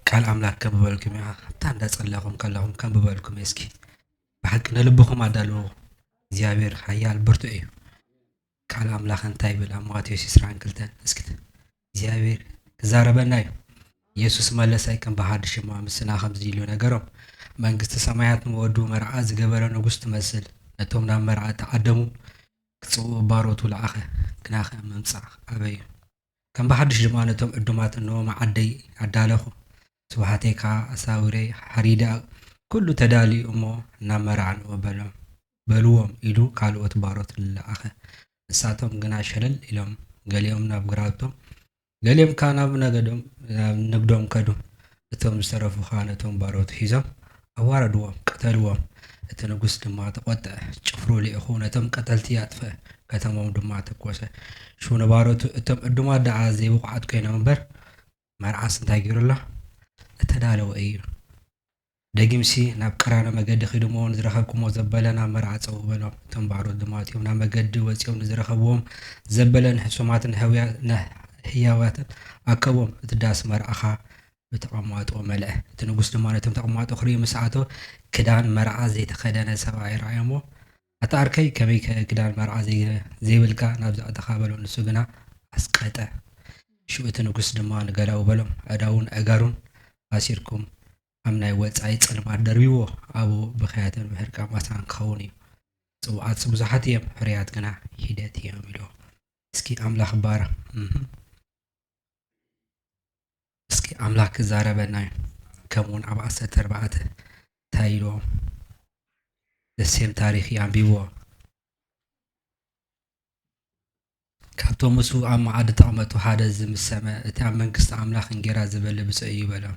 ቃል ኣምላኽ ከም ዝበልኩም እያ። ኣብታ እንዳጸለኹም ከለኹም ከም ዝበልኩም እስኪ ብሓቂ ንልብኹም ኣዳልዎ። እግዚኣብሔር ሓያል ብርቱዕ እዩ። ቃል ኣምላኽ እንታይ ይብል ኣብ ማቴዎስ ዕስራን ክልተን? እስኪ እግዚኣብሔር ክዛረበና እዩ። ኢየሱስ መለሰ፣ ከም ብሓድሽ እሞ ምስና ከምዚ ኢሉ ነገሮም፣ መንግስቲ ሰማያት ንወዱ መርዓ ዝገበረ ንጉስ ትመስል። ነቶም ናብ መርዓ እተዓደሙ ክጽውዑ ባሮቱ ለኣኸ፣ ግናኸ ምምጻእ ኣበዩ። ከም ብሓድሽ ድማ ነቶም ዕዱማት፣ "እንሆ መዓደይ ኣዳለኹ፣ ስብሓተይ ከኣ ኣሳዊረይ ሓሪደ፣ ኩሉ ተዳልዩ እሞ ናብ መርዓ ንዑ" በሎም፣ በልዎም ኢሉ ካልኦት ባሮት ለኣኸ። ንሳቶም ግና ሸለል ኢሎም፣ ገሊኦም ናብ ግራውቶም፣ ገሊኦም ከኣ ናብ ነገዶም፣ ናብ ንግዶም ከዱ። እቶም ዝተረፉ ኸኣ ነቶም ባሮት ሒዞም ኣዋረድዎም፣ ቀተልዎም። እቲ ንጉስ ድማ ተቖጥዐ፣ ጭፍሩ ልኢኹ ነቶም ቀተልቲ ኣጥፍአ፣ ከተሞም ድማ ተኮሰ። ሽዑ ንባሮቱ፣ "እቶም ዕዱማት ደኣ ዘይብቑዓት ኮይኖም እምበር፣ መርዓስ እንታይ ገይሩ ኣሎ? እተዳለወ እዩ። ደጊምሲ ናብ ቀራንዮ መገዲ ኺዱ እሞ ንዝረኸብኩሞ ዘበለ ናብ መርዓ ጸውኡ" በሎም። እቶም ባሮት ድማ ኣትዮም ናብ መገዲ ወጺኦም ንዝረኸብዎም ዘበለን ሕሱማትን ህውያ-፣ ነ-፣ ህያዋትን ኣከብዎም። እቲ ዳስ መርዓ ኸኣ ብተቐማጦ መልአ። እቲ ንጉስ ድማ ነቶም ተቐማጦ ክርኢ ምስ ኣተወ፣ ክዳን መርዓ ዘይተኸደነ ሰብኣይ ረኣዮ እሞ፣ "ኣታ ዓርከይ፣ ከመይከ ክዳን መርዓ ዘይ-፣ ዘይብልካ ናብዚ ኣተኻ?" በሎ። ንሱ ግና ኣስቀጠ። ሽዑ እቲ ንጉስ ድማ ንገላዉ በሎም፣ ኣእዳዉን ኣእጋሩን ኣሲርኩም ኣብ ናይ ወጻኢ ጸልማት ደርብይዎ፣ ኣብኡ ብኽያትን ብሕርቃን ማሳን ክኸውን እዩ። ጽዉዓት ብዙሓት እዮም፣ ሕሩያት ግና ሒደት እዮም ኢሉ። እስኪ ኣምላኽ ይባረኽ። እህ። እስኪ ኣምላኽ ክዛረበና እዩ። ከምኡውን ኣብ ዓሰርተ ኣርባዕተ እንታይ ኢልዎም? The same ታሪኽ እዩ፣ ኣንቢብዎ። ካብቶም ምስኡ ኣብ መኣዲ ተቐመጡ ሓደ እዚ ምስ ሰምዐ፣ "እቲ ኣብ መንግስቲ ኣምላኽ እንጌራ ዝበሊ ብፁዕ እዩ" በሎም።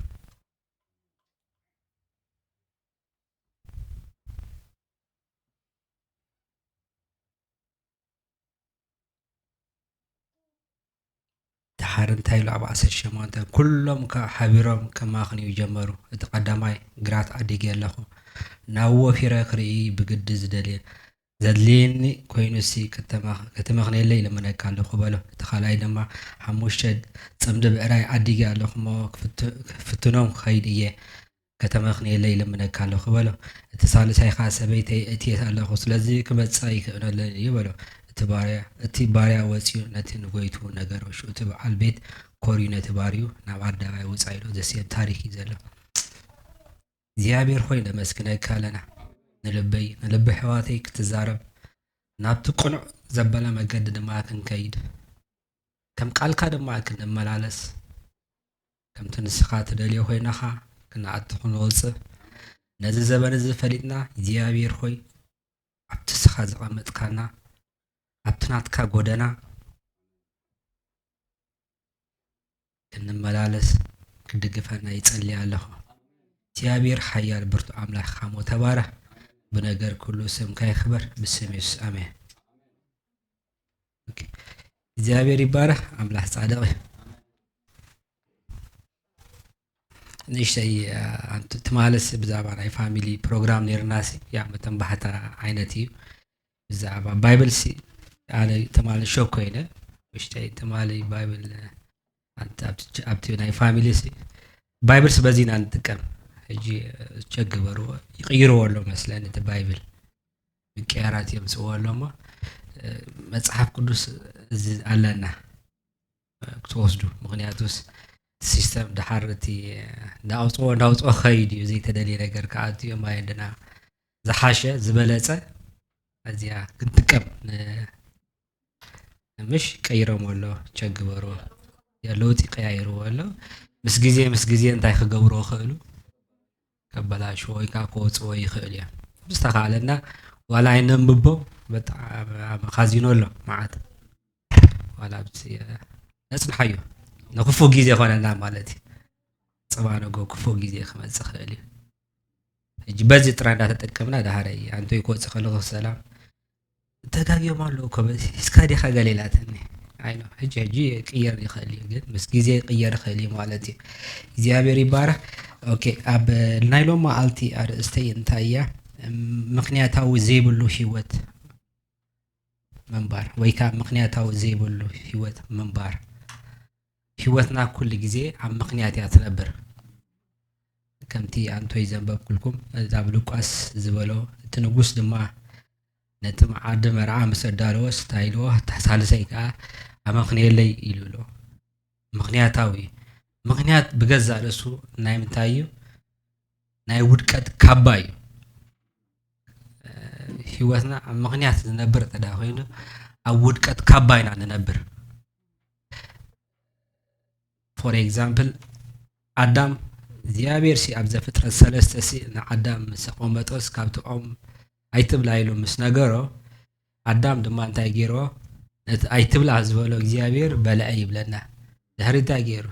ደሓር እንታይ ኢሉ ኣብ ዓሰርተ ሸሞንተ፣ ኩሎም ከኣ ሓቢሮም ከማኽንዩ ጀመሩ። እቲ ቀዳማይ፣ "ግራት ዓዲገ ኣለኹ፣ ናብ ወፊረ ክርኢ ብግዲ ዝደልየ፣ ዘድልየኒ ኮይኑሲ ከተመኽ-፣ ከተመኽንየለይ ይልምነካ ኣለኹ" በሎ። እቲ ካልኣይ ድማ፣ "ሓሙሽተ ጽምዲ ብዕራይ ዓዲገ ኣለኹ እሞ ክፍት-፣ ክፍትኖም ክኸይድ እየ፣ ከተመኽንየለይ ይልምነካ ኣለኹ" በሎ። እቲ ሳልሳይ ኸኣ፣ "ሰበይተይ እትየ ኣለኹ፣ ስለዚ ክመጽእ ኣይክእለለይን እዩ" በሎ። እቲ ባርያ፣ እቲ ባርያ ወጺኡ ነቲ ንጎይትኡ ነገሮ። ሽዑ እቲ በዓል ቤት ኮርዩ ነቲ ባርዩ፣ "ናብ ኣደባባይ ውጻእ" ኢሉ። The same ታሪኽ እዩ ዘሎ። እግዚኣብሔር ሆይ ነመስግነካ ኣለና። ንልበይ፣ ንልቢ ኣሕዋተይ ክትዛረብ፣ ናብቲ ቅኑዕ ዘበለ መገዲ ድማ ክንከይድ፣ ከም ቃልካ ድማ ክንመላለስ፣ ከምቲ ንስኻ ትደልዮ ኮይንኻ ክንኣቱ ክንወጽእ፣ ነዚ ዘበን እዚ ፈሊጥና፣ እግዚኣብሔር ሆይ ኣብቲ ንስኻ ዘቐመጥካና፣ ኣብቲ ናትካ ጎደና ክንመላለስ ክትድግፈና ይጸሊ ኣለኹ። እግዚኣብሔር ሓያል ብርቱዕ ኣምላኽ ኻሞ ተባረኽ። ብነገር ኩሉ ስምካ ይኽበር። ብስም የሱስ ኣሜን። ኦኬ። እግዚኣብሔር ይባረኽ። ኣምላኽ ጻድቕ እዩ። ንእሽተይ፣ አ፣ ኣንቱ-፣ ትማልስ ብዛዕባ ናይ ፋሚሊ ፕሮግራም ነይርናሲ፣ ያ መተንባሕታ ዓይነት እዩ። ብዛዕባ ባይብል ሲ፣ ኣነ ትማሊ ሾክ ኮይነ፣ ውሽጠይ ትማሊ ባይብል፣ ኣንተ ኣብቲ፣ ኣብቲ ናይ ፋሚሊ ሲ፣ ባይብል ሲ በዚ ኢና ንጥቀም። ሕጂ ቸክ ግበርዎ፣ ይቕይርዎ ኣሎ መስለኒ እቲ ባይብል። ምቅያራት የምጽእዎ ኣሎ እሞ፣ እ፣ መጽሓፍ ቅዱስ እዚ ኣለና ክትወስዱ። ምኽንያቱስ ሲስተም ድሓር እቲ እንዳውጽዎ፣ እንዳውጽዎ ክኸይድ እዩ። ዘይተደልየ ነገር ክኣቱ እዩ። ማይ እንድና ዝሓሸ፣ ዝበለጸ እዚኣ ክንጥቀም ን-፣ ምሽ ቀይሮም ኣሎ፣ ቸክ ግበርዎ። ያ ለውጢ ቀያይርዎ ኣሎ። ምስ ግዜ፣ ምስ ግዜ እንታይ ክገብርዎ ክእሉ? ከበላሽዎ ወይ ከዓ ክወፅዎ ይኽእል እዮም። ብዝተኻእለና ዋላ ኣይነንብቦ፣ በጣም ኣብ መኻዚኖ ኣሎ መዓት። ዋላ ኣብዚ፣ እ፣ ነፅንሓዮ። ንክፉእ ግዜ ይኾነና ማለት እዩ። ፅባሕ ንጎ ክፉእ ግዜ ክመፅእ ይኽእል እዩ። ሕጂ በዚ ጥራይ እንዳተጠቀምና፣ ደሃረይ ኣንቶይ ክወፅእ ከለኹ፣ ሰላም፣ ተጋግዮም ኣለዉ እኮ፣ በዚ እስካ ዲኻ ገለ ኢላትኒ። ኣይ ኖ፣ ሕጂ፣ ሕጂ ይቅየር ይኽእል እዩ፣ ግን ምስ ግዜ ይቅየር ይኽእል እዩ ማለት እዩ። እግዚኣብሔር ይባረክ። ኦኬ፣ ኣብ ናይ ሎሚ መዓልቲ ኣርእስተይ እንታይ እያ? ምኽንያታዊ ዘይብሉ ህይወት ምንባር፣ ወይ ከዓ ምኽንያታዊ ዘይብሉ ህይወት ምንባር። ህይወትና ኩሉ ግዜ ኣብ ምኽንያት እያ ትነብር። ከምቲ ኣንቶይ ዘንበብኩልኩም፣ እዛ ኣብ ሉቃስ ዝበሎ፣ እቲ ንጉስ ድማ ነቲ መዓዲ መርዓ ምስ ኣዳለወ፣ እንታይ ኢልዎ? እታ ሳልሰይ ከኣ ኣመኽንየለይ ኢሉ ኣሎ። ምኽንያታዊ እዩ። ምኽንያት ብገዛእ ርእሱ ናይ ምንታይ እዩ? ናይ ውድቀት ካባ እዩ። ህይወትና ኣብ ምኽንያት ዝነብር እንተ ደኣ ኮይኑ፣ ኣብ ውድቀት ካባ ኢና ንነብር። For example፣ ኣዳም፣ እግዚኣብሔር ሲ ኣብ ዘፍጥረት ሰለስተ ሲ ንኣዳም ምስ ኣቐመጦስ ካብቲ ኦም ኣይትብላ ኢሉ ምስ ነገሮ፣ ኣዳም ድማ እንታይ ገይርዎ? ነቲ ኣይትብላ ዝበሎ እግዚኣብሔር በልዐ ይብለና። ድሕሪ እንታይ ገይሩ?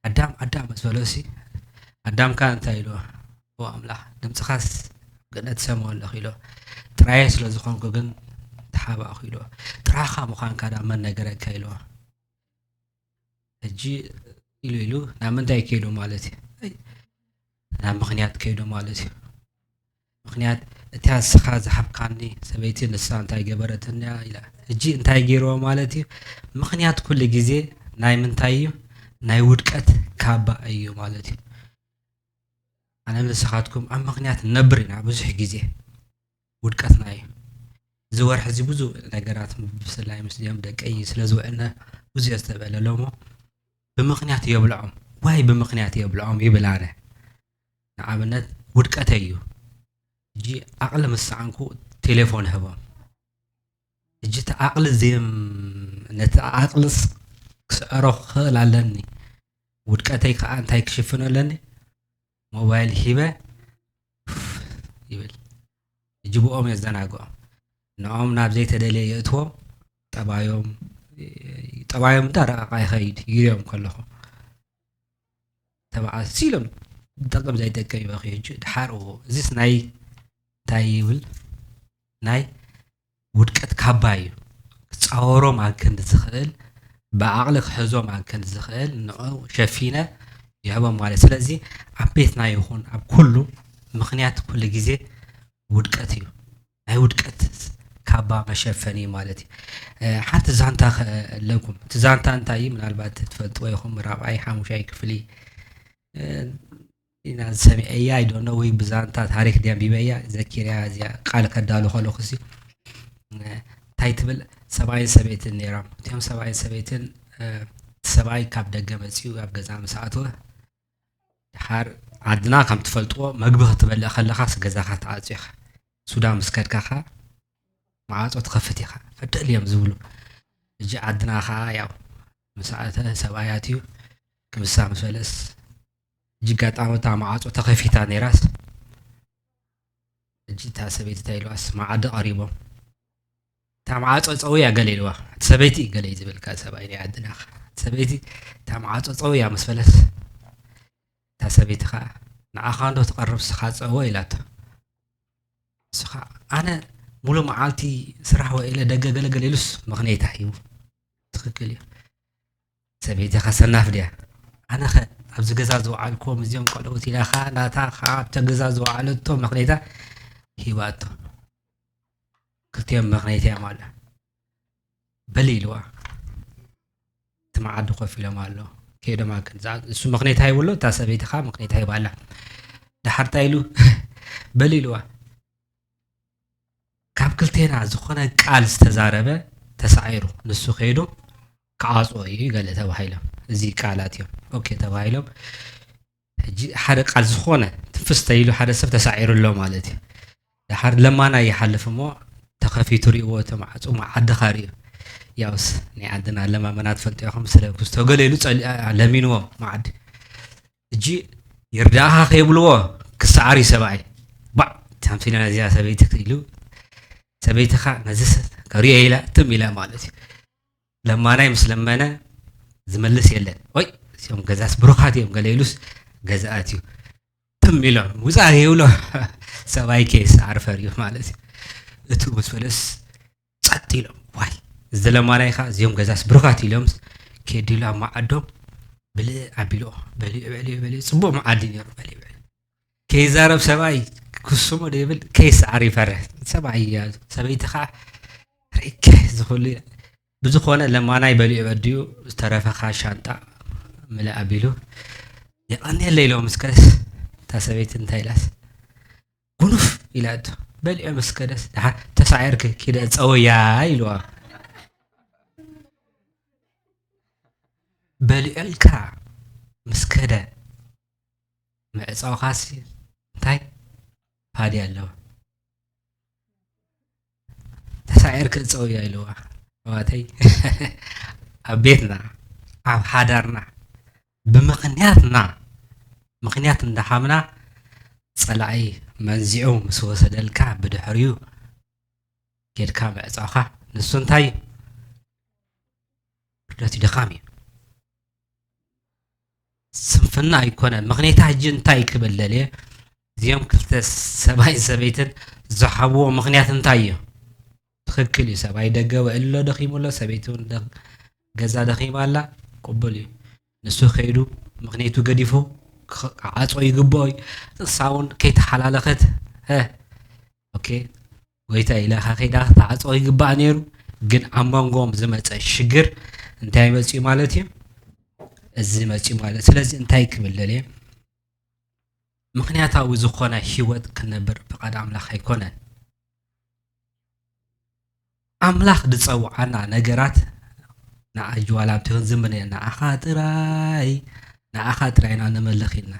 ኣዳም፣ ኣዳም ምስ በሎ ሲ፣ ኣዳም ከኣ እንታይ ኢልዎ? ኦ ኣምላኽ፣ ድምፅኻስ ገነት እሰምዖ ኣለኹ ኢልዎ። ጥራየ ስለ ዝኾንኩ ግን ተሓባእኹ ኢልዎ። ጥራኻ ምዃንካ ደኣ መን ነገረካ ኢልዎ። ሕጂ ኢሉ ኢሉ ናብ ምንታይ ከይዱ ማለት እዩ? ናብ ምኽንያት ከይዱ ማለት እዩ። ምኽንያት፣ እቲኣ ንስኻ ዝሃብካኒ ሰበይቲ ንሳ እንታይ ገበረትኒ ኢላ። ሕጂ እንታይ ገይርዎ ማለት እዩ? ምኽንያት ኩሉ ግዜ ናይ ምንታይ እዩ? ናይ ውድቀት ካባ እዩ ማለት እዩ። ኣነ ንስኻትኩም ኣብ ምኽንያት ንነብር ኢና ብዙሕ ግዜ። ውድቀትና እዩ። እዚ ወርሒ እዚ ብዙ ነገራት ብፍላይ ምስ ዚኦም ደቀይ ስለ ዝውዕልነ ብዙሕ ዝተበለሎ እሞ ብምኽንያት የብልዖም። ዋይ ብምኽንያት የብልዖም ይብል ኣነ። ንኣብነት ውድቀተይ እዩ። ሕጂ ዓቕሊ ምስ ሰኣንኩ ቴሌፎን እህቦም። ሕጂ እቲ ዓቕሊ ዜም ነቲ ዓቕልስ ክስዕሮ ክኽእል ኣለኒ። ውድቀተይ ከዓ እንታይ ክሽፍን ኣለኒ? ሞባይል ሂበ ይብል። ሕጂ ብኦም የዘናግዖም። ንኦም ናብ ዘይተደልየ የእትዎም። ጠባዮም ጠባዮም እንዳ ረቐቓ ይኸይድ ይሪኦም ከለኹ ተባዓት ኢሎም ጠቅም ዘይጠቅም ይበኺ። ሕጂ ድሓር እዎ እዚስ ናይ እንታይ ይብል ናይ ውድቀት ካባ እዩ። ክፃወሮም ኣብ ክንዲ ዝኽእል ብዓቕሊ ክሕዞም ኣብ ክንዲ ዝኽእል ንዑ ሸፊነ ይህቦም ማለት። ስለዚ ኣብ ቤትና ይኹን ኣብ ኩሉ ምኽንያት ኩሉ ግዜ ውድቀት እዩ። ናይ ውድቀት ካባ መሸፈኒ ማለት እዩ። ሓንቲ ዛንታ ኣለኩም። እቲ ዛንታ እንታይ እዩ? ምናልባት ትፈልጥዎ ይኹም። ራብዓይ ሓሙሻይ ክፍሊ ኢና ዝሰሚዐያ ኣይዶኖ ወይ ብዛንታ ታሪክ ድያ ቢበያ ዘኪርያ እዚኣ ቃል ከዳሉ ከለኩ ሲ እንታይ ትብል? ሰብኣይን ሰበይትን ነይሮም። እቲኦም ሰብኣይን ሰበይትን ሰብኣይ ካብ ደገ መፂኡ ኣብ ገዛ ምስ ኣትወ ድሓር ዓድና ከም ትፈልጥዎ መግቢ ክትበልዕ ከለኻስ ገዛኻ ትዓፅዮ ኢኻ። ሱዳን ምስ ከድካ ኸዓ መዓፆ ትኸፍት ኢኻ። ፈደል እዮም ዝብሉ። እጂ ዓድና ኸዓ ያው ምስ ኣተ ሰብኣይ ኣትዩ ክምሳ ምስ በለስ እጂ ኣጋጣሚ እታ መዓፆ ተኸፊታ ነይራስ እጂ እታ ሰበይቲ እንታይ ኢልዋስ መዓዲ ቀሪቦም እታ መዓፆ ፀውያ ገለ ኢልዋ እቲ ሰበይቲ ገለ እዩ ዝብልካ ሰብኣይ ናይ ዓድና እቲ ሰበይቲ እታ መዓፆ ፀውያ ምስ በለስ እታ ሰበይቲ ከዓ ንዓኻ እንዶ ትቐርብ ስኻ ፀወ ኢላቶ። ንሱ ከዓ ኣነ ሙሉ መዓልቲ ስራሕ ወኢለ ደገ ገለገለ ኢሉስ ምኽንያት ሂቡ። ትኽክል እዩ። ሰበይትኻ ሰናፍ ድያ? ኣነኸ ኣብዚ ገዛ ዝወዓልኩዎም እዚኦም ቆልዑት ኢላኻ ናታ ከዓ ኣብተ ገዛ ዝወዓለቶ ምኽንያታ ሂባቶ። ክልቲኦም ምኽንያት እዮም ኣለ በሊ ኢልዋ። እቲ መዓዲ ኮፍ ኢሎም ኣሎ ከይዶም ኣክን እሱ ምኽንያት ሃይብሎ እታ ሰበይቲ ከዓ ምኽንያት ሃይባላ። ድሓርታ ኢሉ በሊ ኢልዋ። ካብ ክልቴና ዝኾነ ቃል ዝተዛረበ ተሳዒሩ ንሱ ከይዱ ክዓፅዎ እዩ ገለ ተባሂሎም እዚ ቃላት እዮም ኦኬ ተባሂሎም። ሕጂ ሓደ ቃል ዝኾነ ትንፍስ ተይሉ ሓደ ሰብ ተሳዒሩ ኣሎ ማለት እዩ። ድሓር ለማና ይሓልፍ እሞ ተኸፊቱ ሪእዎ እቲ ማዕፁ ዓድኻ ሪኡ ያውስ ናይ ዓድና ኣለማመና ትፈልጡ ኢኹም ስለ ክስቶ ገለ ኢሉ ለሚንዎ ማዓዲ እጂ ይርዳእኻ ከይብልዎ ክሰዓር እዩ ሰብኣይ ባዕ ታምሲለ ነዚኣ ሰበይቲ ኢሉ ሰበይትኻ ነዚ ከሪኦ ኢላ ትም ኢላ ማለት እዩ። ለማናይ ምስ ለመነ ዝመልስ የለን። ወይ እዚኦም ገዛስ ብሩኻት እዮም ገለ ኢሉስ ገዛኣት እዩ ትም ኢሎም ውፃእ ይብሎ ሰብኣይ ከይሰዓር ፈርዩ ማለት እዩ። እቱ ምስ በለስ ጸጥ ኢሎም ዋይ እዚ ለማናይ ኸዓ እዚኦም ገዛስ ብሩኻት ኢሎም ከዲሉ ኣብ መዓዶም ብልዕ ኣቢልኦ በሊዑ በሊዑ በሊዑ ፅቡቅ መዓዲ ነይሩ በሊዑ በሊዑ ከይዛረብ ሰብኣይ ክስሞ ዶ ይብል ከይሰዓር ይፈርሕ ሰብኣይ እያ ሰበይቲ ኸዓ ርኢከ ዝኽሉ ብዝኾነ ለማናይ በሊዑ በዲኡ ዝተረፈ ኸዓ ሻንጣ ምልእ ኣቢሉ የቐንየለይ ኢሎም እስከስ እታ እታ ሰበይቲ እንታይ ኢላስ? ጉኑፍ ኢላቶ። በሊዑ ምስ ከደስ፣ "ደሓ ተሳዒርኪ ኪደ ጸወያ" ኢልዋ። በሊዑልካ ምስ ከደ፣ ምዕጻውካሲ እንታይ ፋድያ ኣለዎ? "ተሳዒርኪ ጸወያ" ኢልዋ። ኣሕዋተይ፣ ኣብ ቤትና፣ ኣብ ሓዳርና፣ ብምኽንያትና፣ ምኽንያት እንዳሃብና፣ ጸላኢ መንዚዑ ምስ ወሰደልካ፣ ብድሕሪኡ ጌድካ ምዕጻውካ፣ ንሱ እንታይ እዩ? ውርደት እዩ፣ ድኻም እዩ። ስንፍና ኣይኮነን። ምኽንያታ ሕጂ እንታይ ክብል ደልየ? እዚኦም ክልተ ሰብኣይ ሰበይትን ዝሃብዎ ምኽንያት እንታይ እዩ? ትኽክል እዩ። ሰብኣይ ደገ ውዕል ኣሎ፣ ደኺሙ ኣሎ። ሰበይቲ እውን ደ-፣ ገዛ ደኺማ ኣላ። ቅቡል እዩ። ንሱ ከይዱ ምኽንያቱ ገዲፉ ክዓጾ ይግብኦ እዩ። ንሳ እውን ከይተሓላለኸት፣ እ፣ ኦኬ፣ ጎይታ ኢላ ከይዳ ክትዓጾ ይግባእ ነይሩ። ግን ኣብ መንጎኦም ዝመጸ ሽግር እንታይ መጽኡ ማለት እዩ? እዚ መጽኡ ማለት። ስለዚ እንታይ ክብል ደልየ? ምኽንያታዊ ዝኾነ ህይወት ክንነብር ፍቓድ ኣምላኽ ኣይኮነን። ኣምላኽ ዝጸውዓና ነገራት ንኣጅዋላምቲ ክንዝምር ንኣኻ ጥራይ፣ ንኣኻ ጥራይ ኢና ነመልኽ ኢልና።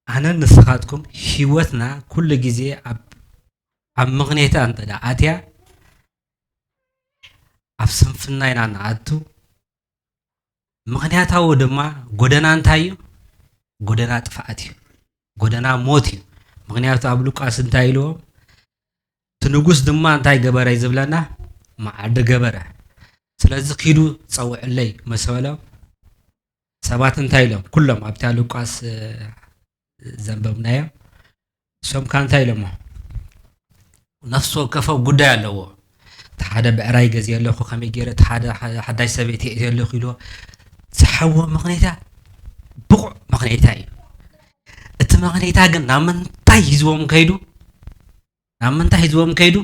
ኣነን ንስኻትኩም ህይወትና ኩሉ ግዜ ኣብ፣ ኣብ ምኽንያታ እንተ ደኣ ኣትያ፣ ኣብ ስንፍና ኢና ንኣቱ። ምኽንያታዊ ድማ ጎደና እንታይ እዩ? ጎደና ጥፍኣት እዩ። ጎደና ሞት እዩ። ምኽንያቱ ኣብ ሉቃስ እንታይ ኢልዎም? እቲ ንጉስ ድማ እንታይ ገበረ እዩ ዝብለና? መዓዲ ገበረ። ስለዚ ኪዱ ጸውዕለይ ምስ በሎም፣ ሰባት እንታይ ኢሎም? ኩሎም ኣብታ ሉቃስ፣ እ፣ ዘንበብናዮ፣ እሶም ከ እንታይ ኢሎሞ? ነፍሲ ወከፎም ጉዳይ ኣለዎ። እቲ ሓደ ብዕራይ ገዝየ ኣለኹ፣ ከመይ ገይረ፣ እቲ ሓደ ሓ-፣ ሓዳሽ ሰበይቲ እየ ዘለኹ ኢልዎ። ዝሓዎ ምኽንያታ ብቑዕ ምኽንያታ እዩ። እቲ ምኽንያታ ግን ናብ ምንታይ ሂዝዎም ከይዱ? ናብ ምንታይ ሂዝዎም ከይዱ?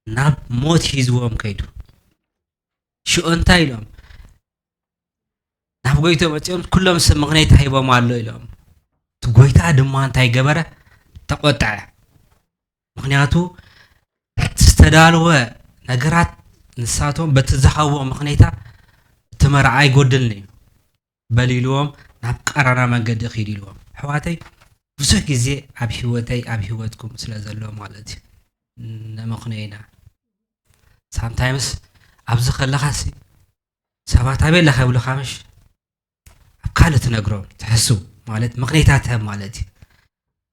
ናብ ሞት ሂዝዎም ከይዱ። ሽዑ እንታይ ኢሎም? ናብ ጎይታ መጺኦም፣ "ኩሎም ሰብ ምኽንያት ሂቦም ኣሎ" ኢሎም። እቲ ጎይታ ድማ እንታይ ገበረ? ተቖጥዐ። ምኽንያቱ፣ እቲ ዝተዳለወ ነገራት ንሳቶም በቲ ዝሃብዎ ምኽንያታ፣ "እቲ መርዓ ኣይጎድልን እዩ" በል ኢልዎም፣ ናብ ቀራና መንገዲ ኺድ ኢልዎም። ኣሕዋተይ፣ ብዙሕ ግዜ ኣብ ህይወተይ፣ ኣብ ህይወትኩም ስለ ዘሎ ማለት እዩ፣ ነመኽንዮ ኢና። ሳምታይምስ ኣብዚ ከለኻሲ ሰባት ኣበይ ኣለኻ ይብሉኻ ምሽ? ኣብ ካልእ ትነግሮም፣ ትሕስው ማለት ምኽንያታት ትህብ ማለት እዩ።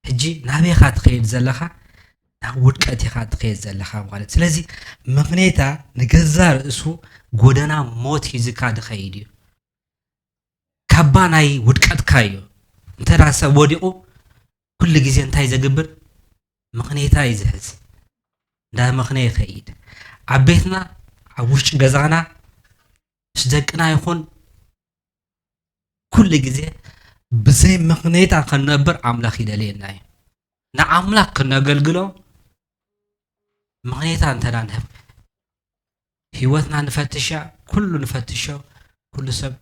ሕጂ ናበይ ኢኻ ትኸይድ ዘለኻ? ናብ ውድቀት ኢኻ ትኸይድ ዘለኻ ማለት። ስለዚ ምኽንያታ ንገዛ ርእሱ ጎደና ሞት ሂዝካ ዝኸይድ እዩ። ካባ ናይ ውድቀትካ እዩ። እንተ ደኣ ሰብ ወዲቑ ኩሉ ግዜ እንታይ ዘግብር? ምኽንያታ እዩ ዝሕዝ። እንዳ ምኽንያ ይኸይድ። ኣብ ቤትና፣ ኣብ ውሽጢ ገዛና፣ ምስ ደቅና ይኹን ኩሉ ግዜ ብዘይ ምኽንያታ ክንነብር ኣምላኽ ይደልየና እዩ። ንኣምላኽ ክነገልግሎ ምኽንያታ እንተ ደኣ ንህብ፣ ህይወትና ንፈትሻ፣ ኩሉ ንፈትሾ፣ ኩሉ ሰብ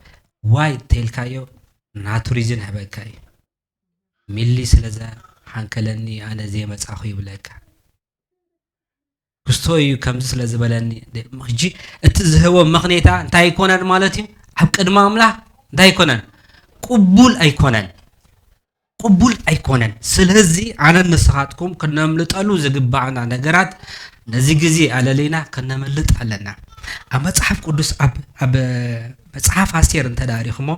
ዋይ እንተኢልካዮ ናቱ ሪዝን ይህበካ እዩ። ሚሊ ስለ ዘሓንከለኒ ኣነ ዘይመጻኹ ይብለካ። ክስቶ እዩ ከምዚ ስለ ዝበለኒ። ሕጂ እቲ ዝህቦ ምኽንያታ እንታይ ኣይኮነን ማለት እዩ? ኣብ ቅድሚ ኣምላኽ እንታይ ኣይኮነን? ቅቡል ኣይኮነን። ቅቡል ኣይኮነን። ስለዚ ኣነን ንስኻትኩም ክነምልጠሉ ዝግባኣና ነገራት ነዚ ግዜ ኣለለይና ክነመልጥ ኣለና። ኣብ መጽሓፍ ቅዱስ፣ ኣብ፣ ኣብ መጽሓፍ ኣስቴር እንተ ደኣ ሪእኹሞ፣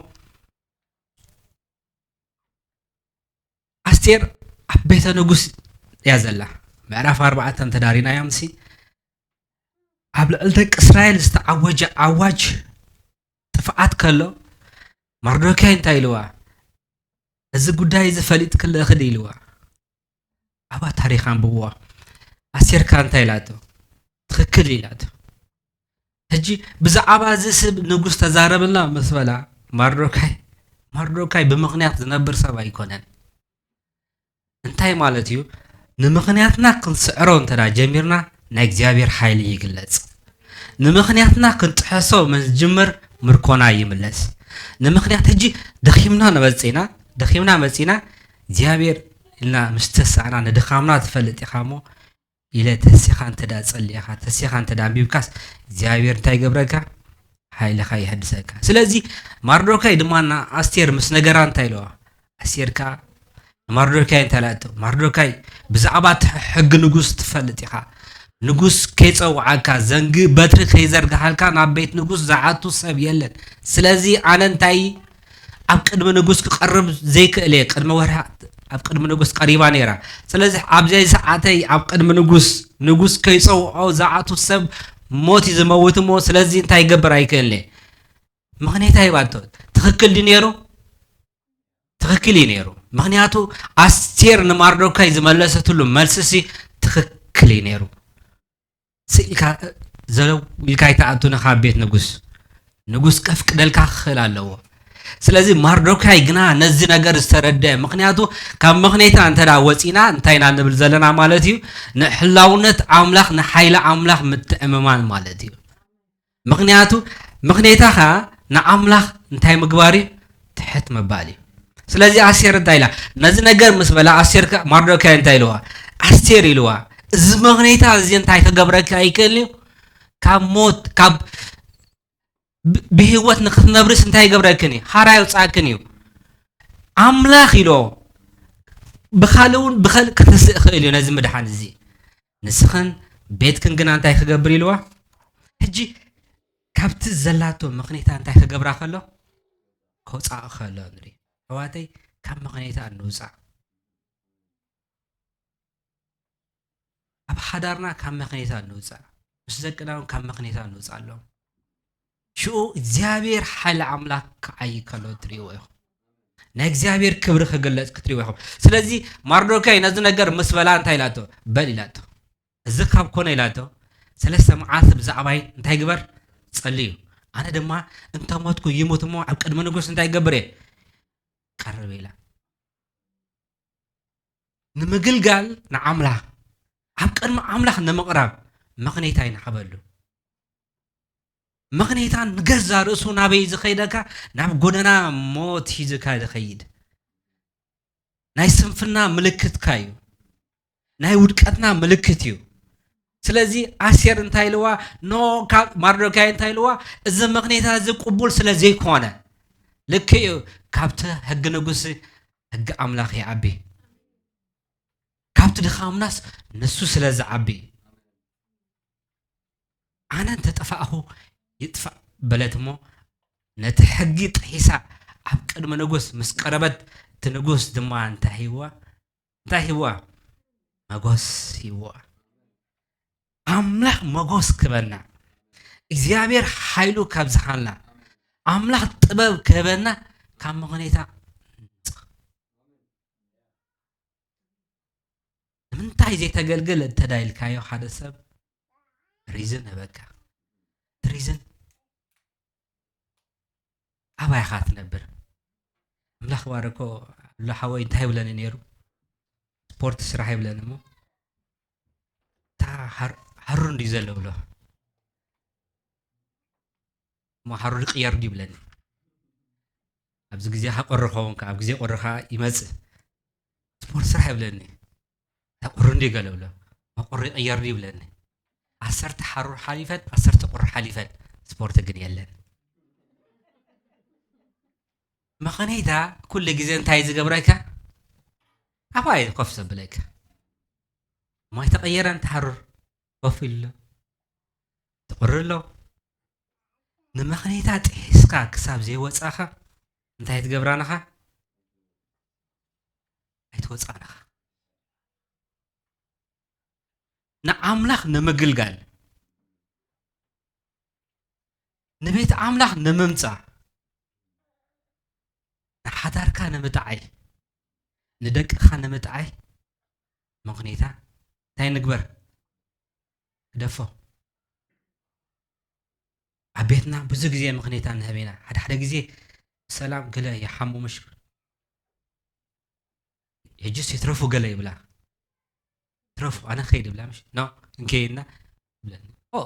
ኣስቴር ኣብ ቤተ ንጉስ እያ ዘላ። ምዕራፍ ኣርባዕተ እንተ ዳሪናዮምሲ፣ ኣብ ልዕሊ ደቂ እስራኤል ዝተዓወጀ ኣዋጅ ጥፍኣት ከሎ፣ መርዶካይ እንታይ ኢልዋ? "እዚ ጉዳይ እዚ ፈሊጥክለኺ ዶ?" ኢልዋ። ኣብኣ ታሪኽ ኣንብብዋ። ኣስቴር ከኣ እንታይ ኢላቶ? "ትኽክል" ኢላቶ። ሕጂ ብዛዕባ እዚ ስብ ንጉስ ተዛረብልና ምስ በላ፣ ማርዶካይ፣ ማርዶካይ ብምኽንያት ዝነብር ሰብ ኣይኮነን። እንታይ ማለት እዩ? ንምኽንያትና ክንስዕሮ እንተ ደኣ ጀሚርና፣ ናይ እግዚኣብሔር ሓይሊ ይግለጽ። ንምኽንያትና ክንጥሕሶ ምስ ንጅምር፣ ምርኮና ይምለስ። ንምኽንያት፣ ሕጂ ደኺምና ንመጽእ ኢና፣ ደኺምና መጺና፣ እግዚኣብሔር ኢልና ምስ ተሳእና ንድኻምና ትፈልጥ ኢኻ እሞ፣ ኢለ ተሲኻ እንተ ደኣ ጸሊእኻ፣ ተሲኻ እንተ ደኣ ኣንቢብካስ፣ እግዚኣብሔር እንታይ ይገብረካ? ሓይልኻ የሐድሰካ። ስለዚ ማርዶካይ ድማ ንኣስቴር ምስ ነገራ እንታይ ኢለዋ? ኣስቴር ከኣ ንማርዶካይ እንታይ ኢላቶ? ማርዶካይ፣ ብዛዕባ እቲ ሕጊ ንጉስ ትፈልጥ ኢኻ። ንጉስ ከይጸውዓካ፣ ዘንጊ በትሪ ከይዘርግሓልካ ናብ ቤት ንጉስ ዝኣቱ ሰብ የለን። ስለዚ ኣነ እንታይ ኣብ ቅድሚ ንጉስ ክቐርብ ዘይክእል እየ። ቅድሚ ወርሒ ኣብ ቅድሚ ንጉስ ቀሪባ ነይራ። ስለዚ ኣብ ዘይሰዓተይ ኣብ ቅድሚ ንጉስ፣ ንጉስ ከይጸውዖ ዝኣቱ ሰብ ሞት እዩ ዝመውት እሞ፣ ስለዚ እንታይ ይገብር ኣይክእልን እየ። ምኽንያት ሂባቶ። ትኽክል ድዩ ነይሩ? ትኽክል እዩ ነይሩ። ምኽንያቱ ኣስቴር ንማርዶካይ ዝመለሰትሉ መልስሲ ትኽክል እዩ ነይሩ። ስኢልካ፣ ዘለው ኢልካ ኣይትኣቱ ንኻ ቤት ንጉስ። ንጉስ ከፍቅደልካ ክኽእል ኣለዎ። ስለዚ ማርዶካይ ግና ነዚ ነገር ዝተረድአ፣ ምኽንያቱ ካብ ምኽንያትና እንተ ደኣ ወጺና እንታይ ኢና ንብል ዘለና ማለት እዩ? ንሕላውነት ኣምላኽ፣ ንሓይሊ ኣምላኽ ምትእምማን ማለት እዩ። ምኽንያቱ፣ ምኽንያታ ኸኣ ንኣምላኽ እንታይ ምግባር እዩ? ትሕት ምባል እዩ። ስለዚ ኣስቴር እንታይ ኢላ? ነዚ ነገር ምስ በላ ኣስቴር ከ-፣ ማርዶካይ እንታይ ኢልዋ? ኣስቴር ኢልዋ፣ "እዚ ምኽንያታ እዚ እንታይ ክገብረኪ ኣይክእልን እዩ? ካብ ሞት፣ ካብ ብ-፣ ብህይወት ንኽትነብርስ እንታይ ይገብረክን እዩ? ሓራ የውጻእክን እዩ። ኣምላኽ" ኢሎ፣ ብኻልእ እውን ብኸልእ ክትስእ ክእል እዩ ነዚ ምድሓን እዚ። ንስኽን ቤትክን ግና እንታይ ክገብር ኢልዋ? ሕጂ ካብቲ ዘላቶ ምኽንያታ እንታይ ክገብራ ከሎ? ከውጻእ ከሎ ንርኢ። ኣሕዋተይ፣ ካብ ምኽንያታ ንውጻእ። ኣብ ሓዳርና ካብ ምኽንያታ ንውጻእ። ምስ ደቅና እውን ካብ ምኽንያታ ንውጻእ ኣለዎም። ሽኡ እግዚኣብሔር ሓይሊ ኣምላኽ ክዓዪ ከሎ ትርእይዎ ኢኹም። ናይ እግዚኣብሔር ክብሪ ክግለጽ ክትርእይዎ ኢኹም። ስለዚ ማርዶካይ ነዚ ነገር ምስ በላ እንታይ ኢላቶ? በል ኢላቶ። እዚ ካብ ኮነ ኢላቶ፣ ሰለስተ መዓልቲ ብዛዕባይ እንታይ ግበር? ጸሊ እዩ። ኣነ ድማ እንተ ሞትኩ ይሙት እሞ ኣብ ቅድሚ ንጉስ እንታይ ይገብር እየ? ቀርብ ኢላ። ንምግልጋል ንኣምላኽ፣ ኣብ ቅድሚ ኣምላኽ ንምቕራብ ምኽንያት ኣይንሃበሉ። ምኽንያታ ንገዛ ርእሱ ናበይ ዝኸይደካ? ናብ ጎደና ሞት ሒዝካ ዝኸይድ። ናይ ስንፍና ምልክትካ እዩ። ናይ ውድቀትና ምልክት እዩ። ስለዚ ኣስቴር እንታይ ኢልዋ? ኖ፣ ካብ ማርዶካይ እንታይ ኢልዋ? እዚ ምኽንያታ እዚ ቅቡል ስለ ዘይኮነ። ልክዕ እዩ፣ ካብቲ ሕጊ ንጉስ ሕጊ ኣምላኽ ይዓቢ። ካብቲ ድኻምናስ ንሱ ስለ ዝዓቢ። ኣነ እንተ ጠፋእኹ ይጥፋእ በለት እሞ፣ ነቲ ሕጊ ጥሒሳ ኣብ ቅድሚ ንጉስ ምስ ቀረበት፣ እቲ ንጉስ ድማ እንታይ ሂብዋ? እንታይ ሂብዋ? መጎስ ሂብዋ። ኣምላኽ መጎስ ክበና፣ እግዚኣብሔር ሓይሉ ከብዝሓልና፣ ኣምላኽ ጥበብ ክህበና ካብ ምኽንያታ ንምንታይ ዘይተገልግል እንተ ኢልካዮ ሓደ ሰብ ሪዝን ህበካ። እቲ ሪዝን ኣባይ ኢኻ ትነብር? ኣምላኽ ባረኮ ኣሎ ሓወይ እንታይ ይብለኒ ነይሩ? ስፖርት ስራሕ ይብለኒ እሞ፣ "እታ ሃር-፣ ሃሩር እንድዩ ዘሎ" ብሎ። "እሞ ሃሩር ይቕየር ድዩ?" ይብለኒ። ኣብዚ ግዜ ከኣ ቁሪ ክኸውን ከኣ፣ ኣብ ግዜ ቁሪ ከኣ ይመጽእ። "ስፖርት ስራሕ" ይብለኒ። "እታ ቁሪ እንድዩ ገለ" ብሎ። "እሞ ቁሪ ይቕየር ድዩ?" ይብለኒ። ዓሰርተ ሃሩር ሓሊፈን፣ ዓሰርተ ቁሪ ሓሊፈን፣ ስፖርት ግን የለን። ምኽንያታ ኩሉ ግዜ እንታይ ዝገብረካ? ኣባይ ኮፍ ዘብለካ። ማይ ተቐየረ፣ እንተ ሃሩር ኮፍ ኢሉ ኣሎ። ትቑሪ ኣሎ። ንምኽንያታ ጥሒስካ ክሳብ ዘይወጻኻ እንታይ ትገብራን ኢኻ? ኣይትወጻን ኢኻ። ንኣምላኽ ንምግልጋል፣ ንቤት ኣምላኽ ንምምጻእ፣ ንሓዳርካ ንምጥዓይ፣ ንደቅኻ ንምጥዓይ ምኽንያታ እንታይ ንግበር? ግደፎ። ኣብ ቤትና ብዙ ግዜ ምኽንያታ ንህብ ኢና። ሓደ ሓደ ግዜ ሰላም ገለ ይሓሙ ምሽ፣ ሕጅስ ይትረፉ ገለ ይብላ። "ትረፉ፣ ኣነ ክኸይድ" ይብላ ምሽ፣ "ኖ፣ እንከይድና" ይብለኒ። ኦ፣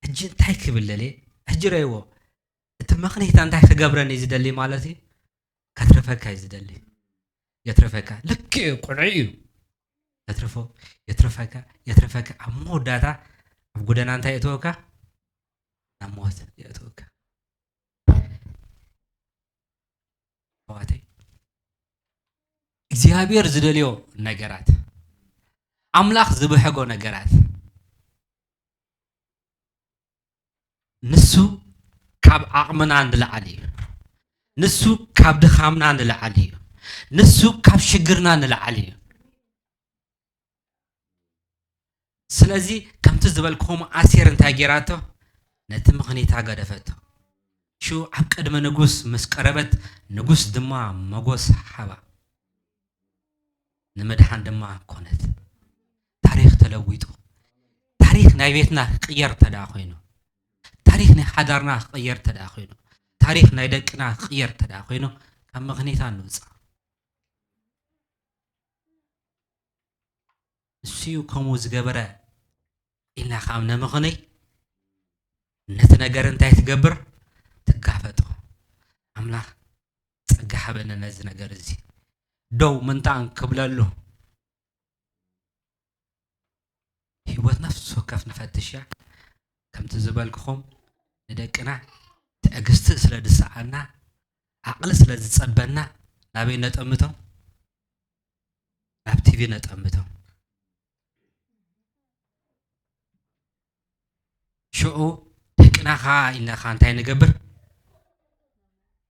ሕጂ እንታይ ክብል ደልየ? ሕጂ ረእይዎ። እቲ ምኽንያታ እንታይ ክገብረኒ እዩ ዝደሊ ማለት እዩ? ከትርፈካ እዩ ዝደሊ። የትርፈካ። ልክዕ እዩ፣ ቁኑዕ እዩ። የትርፎ፣ የትርፈካ፣ የትርፈካ። ኣብ መወዳእታ ኣብ ጎደና እንታይ የእትወካ? ናብ ሞት የእትወካ። ኣሕዋተይ፣ እግዚኣብሔር ዝደልዮ ነገራት፣ ኣምላኽ ዝብሕጎ ነገራት፣ ንሱ ካብ ዓቕምና ንላዕሊ እዩ። ንሱ ካብ ድኻምና ንላዕሊ እዩ። ንሱ ካብ ሽግርና ንላዕሊ እዩ። ስለዚ ከምቲ ዝበልክኹም ኣሴር እንታይ ጌራቶ? ነቲ ምኽኒታ ገደፈቶ። ሽዑ ኣብ ቅድሚ ንጉስ ምስ ቀረበት፣ ንጉስ ድማ መጎስ ሓባ፣ ንምድሓን ድማ ኮነት። ታሪኽ ተለዊጡ። ታሪኽ ናይ ቤትና ክቕየር እንተ ደኣ ኮይኑ፣ ታሪኽ ናይ ሓዳርና ክቕየር እንተ ደኣ ኮይኑ፣ ታሪኽ ናይ ደቅና ክቕየር እንተ ደኣ ኮይኑ፣ ካብ ምኽኒታ ንውጻእ። ንሱ እዩ ከምኡ ዝገበረ ኢልና ካብ ነመኽንይ፣ ነቲ ነገር እንታይ ትገብር? ትጋፈጦ። ኣምላኽ ጸጋ ሃበነ ነዚ ነገር እዚ ደው ምንታን ክብለሉ። ህይወት ነፍሲ ወከፍ ንፈትሽ እያ። ከምቲ ዝበልክኹም ንደቅና ትዕግስቲ ስለ ዝሰኣና፣ ዓቕሊ ስለ ዝጸበና፣ ናበይ ነጠምቶም? ናብ ቲቪ ነጠምቶም። ሽዑ ደቅና ኸዓ ኢልና ኸዓ እንታይ ንገብር?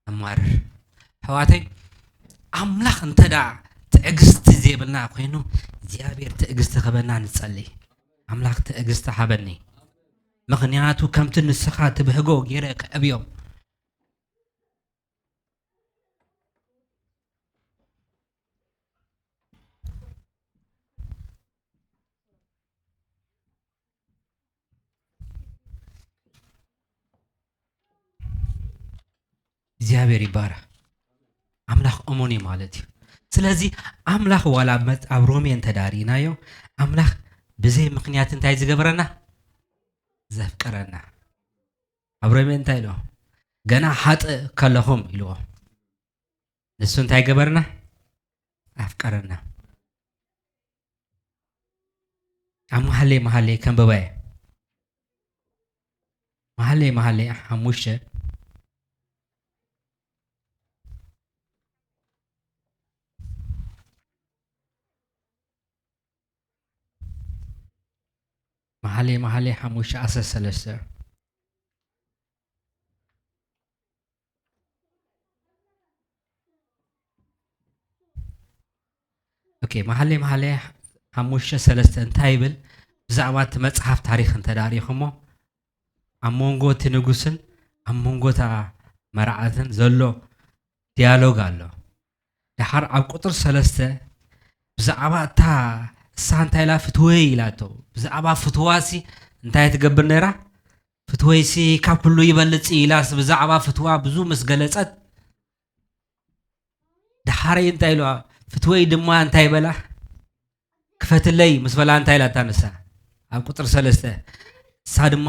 ነማርር። ኣሕዋተይ፣ ኣምላኽ እንተ ደኣ ትዕግስቲ ዘይብልና ኮይኑ፣ እግዚኣብሔር ትዕግስቲ ክህበና ንጸሊ። ኣምላኽ ትዕግስቲ ሃበኒ። ምኽንያቱ ከምቲ ንስኻ ትብህጎ ገይረ ክዕብዮም። እግዚኣብሔር ይባረኽ። ኣምላኽ እሙን እዩ ማለት እዩ። ስለዚ ኣምላኽ ዋላ መጽ-፣ ኣብ ሮሜ እንተ ዳሪናዮ፣ ኣምላኽ ብዘይ ምኽንያት እንታይ ዝገብረና? ዘፍቅረና። ኣብ ሮሜ እንታይ ኢልዎ? ገና ሓጥእ ከለኹም ኢልዎ። ንሱ እንታይ ገበርና? ኣፍቀረና። ኣብ መሓሌ መሓሌ ከንብባ እየ። መሓሌ መሓሌ ሓሙሽተ፣ መሓሌ መሓሌ ሓሙሽተ ዓሰርተ ሰለስተ። ኦኬ፣ መሓሌ መሓሌ ሓሙሽተ ሰለስተ እንታይ ይብል? ብዛዕባ እቲ መጽሓፍ ታሪኽ እንተ ደኣ ርኢኹሞ፣ ኣብ መንጎ እቲ ንጉስን ኣብ መንጎ እታ መርዓትን ዘሎ ዲያሎግ ኣሎ። ደሓር ኣብ ቁጥር ሰለስተ ብዛዕባ እታ እሳ እንታይ ኢላ? ፍትወይ ኢላቶ። ብዛዕባ ፍትዋሲ እንታይ ትገብር ነይራ? ፍትወይሲ ካብ ኩሉ ይበልጽ ኢላስ ብዛዕባ ፍትዋ ብዙ ምስ ገለጸት፣ ደሓረይ እንታይ ኢልዋ? ፍትወይ ድማ እንታይ በላ? ክፈትለይ ምስ በላ እንታይ ኢላታ ንሳ? ኣብ ቁጥር ሰለስተ እሳ ድማ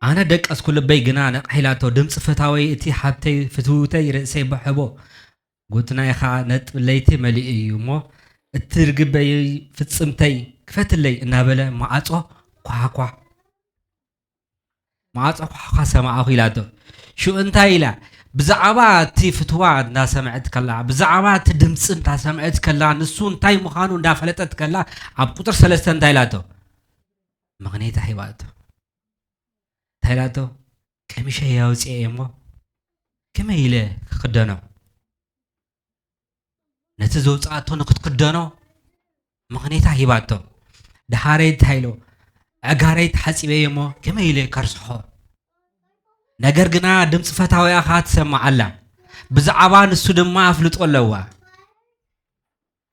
ኣነ ደቀስኩ፣ ልበይ ግና ነቕሕ ኢላቶ። ድምፂ ፈታወይ እቲ ሃብተይ ፍትውተይ ርእሰይ ብሕቦ፣ ጉትናይ ኸዓ ነጥቢ ለይቲ መሊኡ እዩ እሞ፣ እቲ ርግበይ ፍጽምተይ ክፈትለይ እናበለ ማዕጾ ኳሕኳሕ፣ ማዕጾ ኳሕኳሕ ሰማዕኹ ኢላቶ። ሽዑ እንታይ ኢላ? ብዛዕባ እቲ ፍትዋ እንዳሰምዐት ከላ፣ ብዛዕባ እቲ ድምፂ እንዳሰምዐት ከላ፣ ንሱ እንታይ ምዃኑ እንዳፈለጠት ከላ፣ ኣብ ቁጥር ሰለስተ እንታይ ኢላቶ? ምኽንያታ ሂባቶ። እንታይ ኢላቶ? ቀሚሸይ ኣውፅኤ እሞ ከመይ ኢለ ክኽደኖ? ነቲ ዘውፅኣቶ ንክትክደኖ ምኽንያታ ሂባቶ። ደሓረይ እንታይ ኢሎ? ኣእጋረይ ተሓፂበ እሞ ከመይ ኢለ ከርስሖ? ነገር ግና ድምፂ ፈታውያ ኸዓ ትሰማዕ ኣላ። ብዛዕባ ንሱ ድማ ኣፍልጦ ኣለዋ።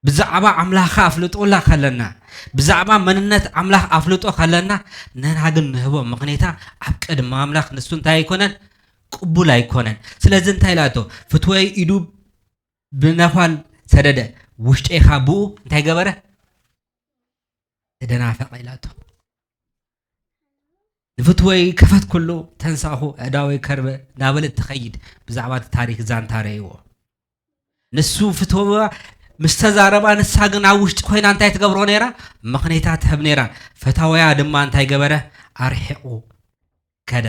ብዛዕባ ኣምላኽ ኣፍልጦ ላ ከለና፣ ብዛዕባ መንነት ኣምላኽ ኣፍልጦ ከለና፣ ንሕና ግን ንህቦ ምኽንያታ ኣብ ቅድሚ ኣምላኽ ንሱ እንታይ ኣይኮነን? ቅቡል ኣይኮነን። ስለዚ እንታይ ኢላቶ? ፍትወይ ኢዱ ብነዃል ሰደደ፣ ውሽጠይ ኸዓ ብኡ እንታይ ገበረ? ተደናፈቐ ኢላቶ። ንፍትወይ ከፈትኩሉ፣ ተንሳእኹ፣ ኣእዳወይ ከርበ እናበለት ትኸይድ። ብዛዕባ እቲ ታሪክ ዛንታ ረእይዎ። ንሱ ፍትወዋ ምስ ተዛረባ፣ ንሳ ግን ኣብ ውሽጢ ኮይና እንታይ ትገብሮ ነይራ? ምኽንያታ ትህብ ነይራ። ፈታወያ ድማ እንታይ ገበረ? ኣርሒቑ ከደ።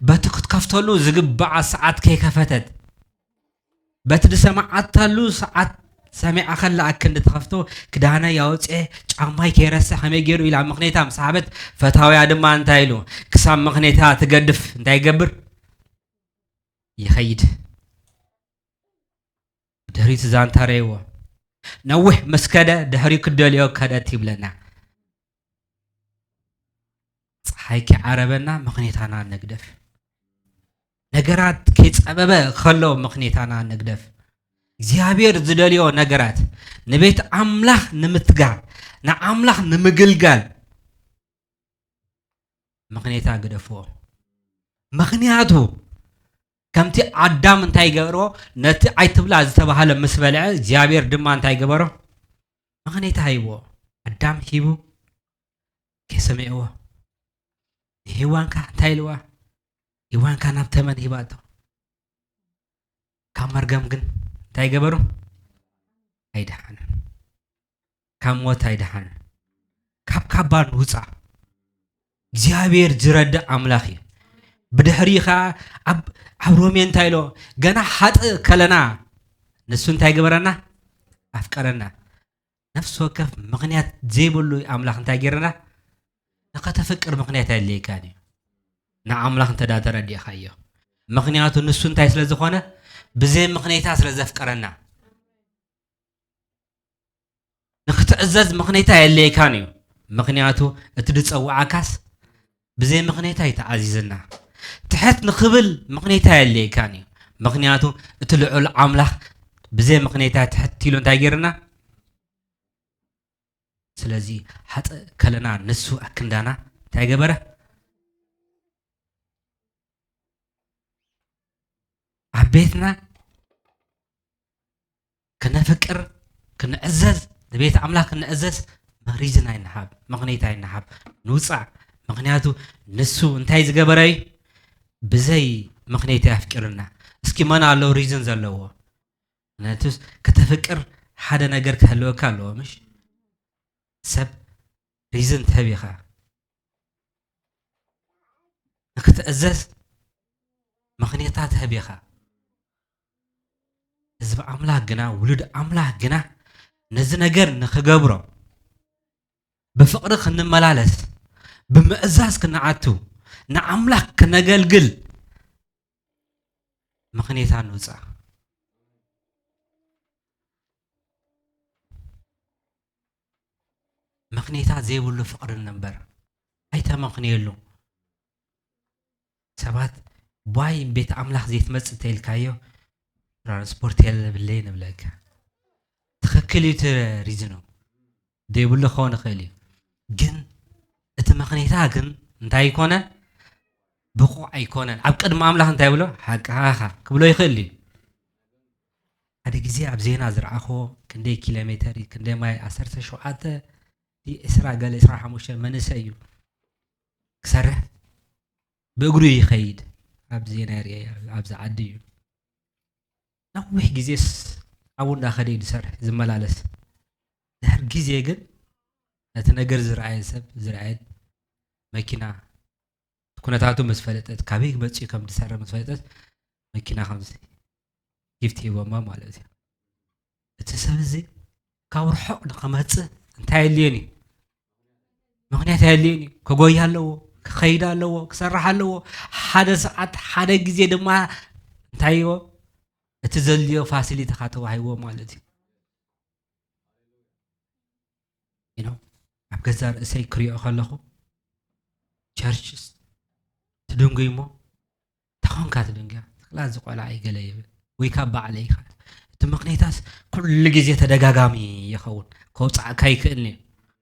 በቲ ክትከፍተሉ ዝግብኣ ሰዓት ከይከፈተት፣ በቲ ዝሰማዓታሉ ሰዓት ሰሚዓ ከላ ኣክንዲ ትኸፍቶ፣ ክዳነይ ኣውፅኤ፣ ጫማይ ከይረስዕ ከመይ ገይሩ ኢላ ምኽንያታ ምስ ሃበት፣ ፈታውያ ድማ እንታይ ኢሉ? ክሳብ ምኽንያታ ትገድፍ እንታይ ይገብር? ይኸይድ። ድሕሪት ዛንታ ረእይዎ። ነዊሕ ምስ ከደ፣ ድሕሪኡ ክደልዮ ከደት ይብለና። ፀሓይ ከይዓረበና ምኽንያታና ንግደፍ። ነገራት ከይፀበበ ከሎ ምኽንያታና ንግደፍ። እግዚኣብሔር ዝደልዮ ነገራት ንቤት ኣምላኽ ንምትጋር፣ ንኣምላኽ ንምግልጋል ምኽንያታ ግደፍዎ። ምኽንያቱ ከምቲ ኣዳም እንታይ ገበሮ? ነቲ ኣይትብላ ዝተባሃለ ምስ በልዐ እግዚኣብሔር ድማ እንታይ ገበሮ? ምኽንያታ ሂብዎ። ኣዳም ሂቡ ከይሰሚዕዎ ንሄዋንካ እንታይ ኢልዋ? ሄዋንካ ናብ ተመን ሂባቶ። ካብ መርገም ግን እንታይ ገበሩ? ኣይደሓንን። ካብ ሞት ኣይደሓንን። ካብ ካባ ንውፃ። እግዚኣብሔር ዝረድእ ኣምላኽ እዩ። ብድሕሪ ኸዓ ኣብ ኣብ ሮሜ እንታይ ኢሎ? ገና ሓጥእ ከለና ንሱ እንታይ ገበረና? ኣፍቀረና። ነፍሲ ወከፍ ምኽንያት ዘይብሉ ኣምላኽ እንታይ ገይርና? ንኸተፍቅር ምኽንያት ኣየድልየካን እዩ። ንኣምላኽ እንተ ደኣ ተረዲእኻዮ። ምኽንያቱ ንሱ እንታይ ስለ ዝኾነ? ብዘይ ምኽንያታ ስለ ዘፍቀረና። ንኽትዕዘዝ ምኽንያታ ኣየድልየካን እዩ። ምኽንያቱ እቲ ዝጸውዓካስ ብዘይ ምኽንያታ እዩ ተኣዚዝና። ትሕት ንኽብል ምኽንያታ ኣየድልየካን እዩ። ምኽንያቱ እቲ ልዑል ኣምላኽ ብዘይ ምኽንያታ ትሕት ኢሉ እንታይ ገይርና? ስለዚ ሓጥእ ከለና ንሱ ኣክንዳና እንታይ ገበረ? ኣብ ቤትና ክነፍቅር፣ ክንዕዘዝ፣ ንቤት ኣምላኽ ክንዕዘዝ ሪዝን ኣይንሃብ፣ ምኽንያት ኣይንሃብ፣ ንውፃእ። ምኽንያቱ ንሱ እንታይ ዝገበረ እዩ? ብዘይ ምኽንያት ኣፍቂሩና። እስኪ መን ኣሎ ሪዝን ዘለዎ? ምኽንያቱስ ከተፍቅር ሓደ ነገር ክህልወካ ኣለዎ፣ ምሽ? ሰብ ሪዝን ትህብ ኢኻ። ንክትእዘዝ ምኽንያታት ትህብ ኢኻ። ህዝቢ ኣምላኽ ግና፣ ውሉድ ኣምላኽ ግና ነዚ ነገር ንኽገብሮ፣ ብፍቕሪ ክንመላለስ፣ ብምእዛዝ ክንኣቱ፣ ንኣምላኽ ክነገልግል ምኽንያታ ንውፃእ። ምኽንያታ ዘይብሉ ፍቕሪ ንንበር። ኣይተመኽንየሉ። ሰባት ዋይ ቤት ኣምላኽ ዘይትመጽእ እንተኢልካዮ፣ ትራንስፖርት የብለይ ንብለካ። ትኽክል እዩ እቲ ሪዝኑ። ዘይብሉ ክኸውን ይኽእል እዩ። ግን እቲ ምኽንያታ ግን እንታይ ኣይኮነን? ብቑዕ ኣይኮነን። ኣብ ቅድሚ ኣምላኽ እንታይ ብሎ? ሓቅኻ ኢኻ ክብሎ ይኽእል እዩ። ሓደ ግዜ ኣብ ዜና ዝረኣኽዎ ክንደይ ኪሎ ሜተር እዩ፣ ክንደይ ማይ፣ ዓሰርተ ሸውዓተ፣ ዕስራ ገለ፣ ዕስራን ሓሙሽተን መንእሰይ እዩ ክሰርሕ፣ ብእግሩ ይኸይድ። ኣብ ዜና ይርኤ፣ ኣብዚ ዓዲ እዩ። ነዊሕ ግዜስ ኣብኡ እንዳኸደ እዩ ዝሰርሕ፣ ዝመላለስ። ድሕሪ ግዜ ግን ነቲ ነገር ዝረኣየ ሰብ፣ ዝረኣየት መኪና፣ ኩነታቱ ምስ ፈለጠት፣ ካበይ መፂኡ ከም ዝሰርሕ ምስ ፈለጠት፣ መኪና ከም ጊፍት ሂቦማ ማለት እዩ። እቲ ሰብ እዚ ካብ ርሑቕ ንኽመፅእ እንታይ የድልየን እዩ? ምኽንያት ኣየድልየን እዩ። ክጎይ ኣለዎ፣ ክኸይድ ኣለዎ፣ ክሰርሕ ኣለዎ። ሓደ ሰዓት፣ ሓደ ግዜ ድማ እንታይ ይዎ? እቲ ዘድልዮ ፋሲሊቲ ኻ ተዋሂብዎ ማለት እዩ። You know፣ ኣብ ገዛ ርእሰይ ክሪኦ ከለኹ፣ ቸርችስ ትድንጉይ እሞ፣ እንታይ ኾንካ ትድንጉያ? ትኽላ እዚ ቆልዓ እዩ ገለ ይብል። ወይ ካብ ባዕለይ ይኸ-፣ እቲ ምኽንያታስ ኩሉ ግዜ ተደጋጋሚ ይኸውን። ከውፅኣካ ይክእልን እዩ።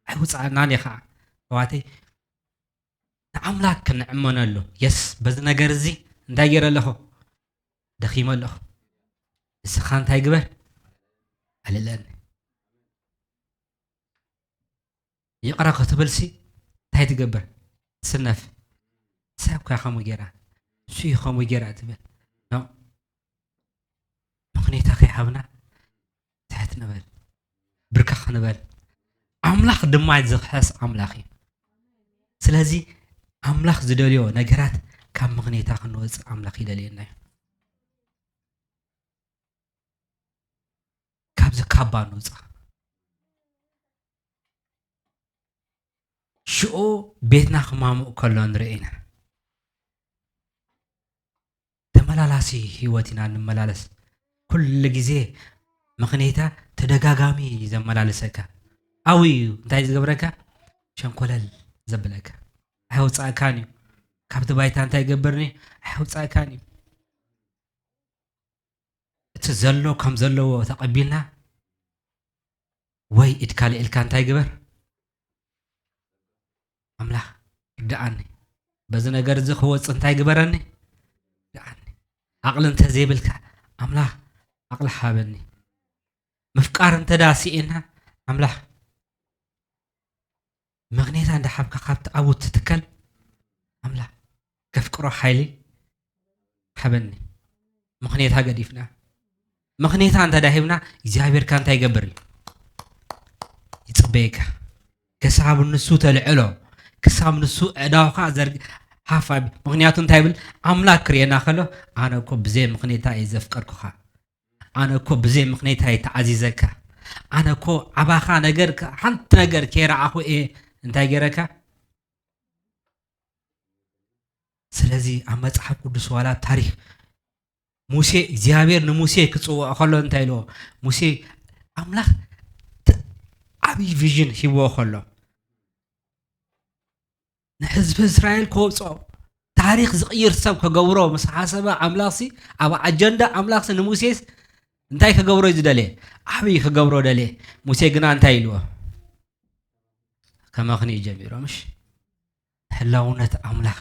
ኣይውፅኣናን እዩ ከዓ። ኣሕዋተይ፣ ንኣምላክ ክንዕመነሉ። የስ፣ በዚ ነገር እዚ እንታይ ገይረ ኣለኹ? ደኺመ ኣለኹ። ንስኻ እንታይ ግበር? ኣልእለኒ። ይቕረ ክትብልሲ እንታይ ትገብር? ትስነፍ። ሰብ ከ ከምኡ ገይራ፣ እሱ እዩ ከምኡ ገይራ ትብል። ኖ። ምኽንያታ ከይሃብና ትሕት ንበል። ብርክኽ ንበል። ኣምላኽ ድማ ዝኽሕስ ኣምላኽ እዩ። ስለዚ ኣምላኽ ዝደልዮ ነገራት ካብ ምኽንያታ ክንወፅእ ኣምላኽ ይደልየና እዩ። ካብዚ ካባ ንውፃእ። ሽዑ ቤትና ክማሙእ ከሎ ንርኢ ኢና። ተመላላሲ ህይወት ኢና እንመላለስ። ኩሉ ግዜ ምኽንያታ ተደጋጋሚ ዘመላልሰካ። ኣብኡ እዩ እንታይ ዝገብረካ? ሸንኮለል ዘብለካ። ኣየውፃእካን እዩ። ካብቲ ባይታ እንታይ ይገብርኒ? ኣየውፃእካን እዩ። እቲ ዘሎ ከም ዘለዎ ተቐቢልና ወይ ኢድካ ልዒልካ እንታይ ግበር? ኣምላኽ ርድኣኒ። በዚ ነገር እዚ ክወፅእ እንታይ ግበረኒ? ርድኣኒ። ዓቕሊ እንተዘይብልካ ኣምላኽ ዓቕሊ ሃበኒ። ምፍቃር እንተ ደኣ ስኢንና ኣምላኽ ምኽንያታ እንዳሓብካ ካብቲ ኣብኡ ትትከል ኣምላኽ ከፍቅሮ ሓይሊ ሃበኒ። ምኽንያታ ገዲፍና ምኽንያታ እንተ ደኣ ሂብና እግዚኣብሔር ከ እንታይ ይገብር እዩ? ይጽበየካ። ክሳብ ንሱ ተልዕሎ፣ ክሳብ ንሱ ኣእዳውካ ዘርግ-፣ ሓፍ ኣቢ-፣ ምኽንያቱ እንታይ ይብል? ኣምላኽ ክርእየና ከሎ፣ ኣነ እኮ ብዘይ ምኽንያታ እየ ዘፍቀርኩኻ። ኣነ እኮ ብዘይ ምኽንያታ እየ ተዓዚዘካ። ኣነ እኮ ኣባኻ ነገር ከ-፣ ሓንቲ ነገር ከይረኣኹ እየ እንታይ ገይረካ? ስለዚ ኣብ መጽሓፍ ቅዱስ ዋላ ኣብ ታሪኽ ሙሴ እግዚኣብሔር ንሙሴ ክጽውዖ ከሎ እንታይ ኢልዎ? ሙሴ ኣምላኽ ተ-፣ ዓብዪ ቪዥን ሂብዎ ከሎ ንህዝቢ እስራኤል ከውፅኦ ታሪኽ ዝቕይር ሰብ ከገብሮ ምስ ሓሰበ ኣምላኽሲ ኣብ ኣጀንዳ ኣምላኽሲ ንሙሴስ እንታይ ከገብሮ እዩ ዝደልየ? ዓብዪ ከገብሮ ደልየ። ሙሴ ግና እንታይ ኢልዎ? ከመኽንዩ ጀሚሮም እሺ ህላውነት ኣምላኽ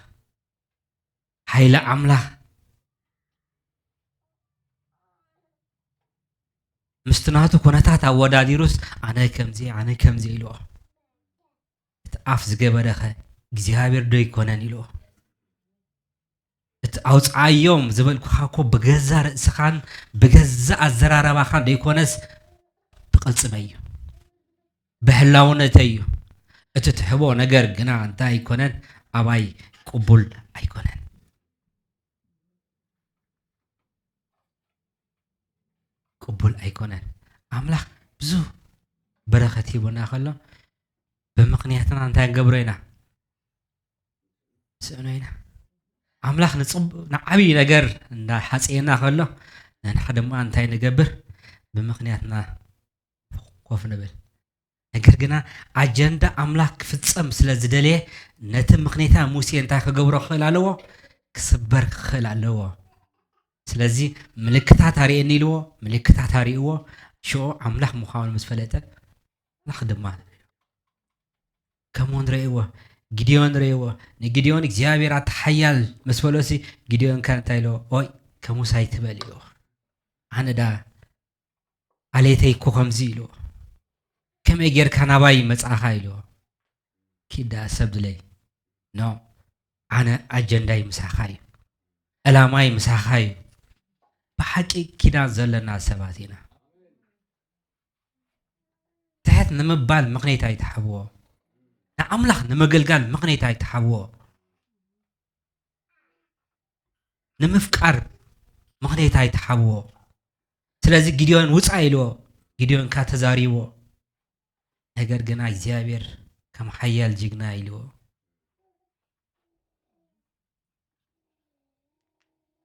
ሓይሊ ኣምላኽ ምስቲ ናቱ ኩነታት ኣወዳዲሩስ ኣነ ከምዚ ኣነ ከምዚ ኢልዎ። እቲ ኣፍ ዝገበረኸ እግዚኣብሔር ዶ ኣይኮነን ኢልዎ። እቲ ኣውፅኣዮም ዝበልኩኻ እኮ ብገዛ ርእስኻን ብገዛ ኣዘራረባኻን ደይኮነስ ብቕልፅመይ እዩ። ብህላውነተይ እዩ። እቲ ትሕቦ ነገር ግና እንታይ ኣይኮነን፣ ኣባይ ቅቡል ኣይኮነን። ቅቡል ኣይኮነን። ኣምላኽ ብዙ በረኸት ሂቡና ከሎ ብምኽንያትና እንታይ ንገብሮ ኢና? ስእኖ ኢና። ኣምላኽ ንዓብዪ ነገር እንዳሓፅየና ከሎ ንሕና ድማ እንታይ ንገብር? ብምኽንያትና ኮፍ ንብል። ነገር ግና ኣጀንዳ ኣምላኽ ክፍጸም ስለ ዝደለየ ነቲ ምኽንያታ ሙሴ እንታይ ክገብሮ ክኽእል ኣለዎ? ክስበር ክኽእል ኣለዎ። ስለዚ ምልክታት ኣርእየኒ ኢልዎ፣ ምልክታት ኣርእይዎ። ሽዑ ኣምላኽ ምዃኑ ምስ ፈለጠ ኣምላኽ ድማ ከምኡ ንርእይዎ። ጊድዮን ርእይዎ። ንጊድዮን እግዚኣብሔር ኣቲ ሓያል ምስ በሎሲ ጊድዮን ከ እንታይ ኢልዎ? ኦይ ከምኡስ ኣይትበል ኢልዎ። ኣነ ዳ ዓሌተይ እኮ ከምዚ ኢልዎ። ከመይ ጌርካ ናባይ መጻኻ ኢልዎ። ኪዳ ሰብ ድለይ ኖ ኣነ ኣጀንዳይ ምሳኻ እዩ። ዕላማይ ምሳኻ እዩ። ብሓቂ ኪዳን ዘለና ሰባት ኢና። ትሕት ንምባል ምኽንያት ኣይትሓብዎ። ንኣምላኽ ንምግልጋል ምኽንያት ኣይትሓብዎ። ንምፍቃር ምኽንያት ኣይትሓብዎ። ስለዚ ጊድዮን ውፃእ ኢልዎ። ጊድዮን ከ ተዛሪብዎ። ነገር ግና እግዚኣብሔር ከም ሓያል ጅግና ኢልዎ።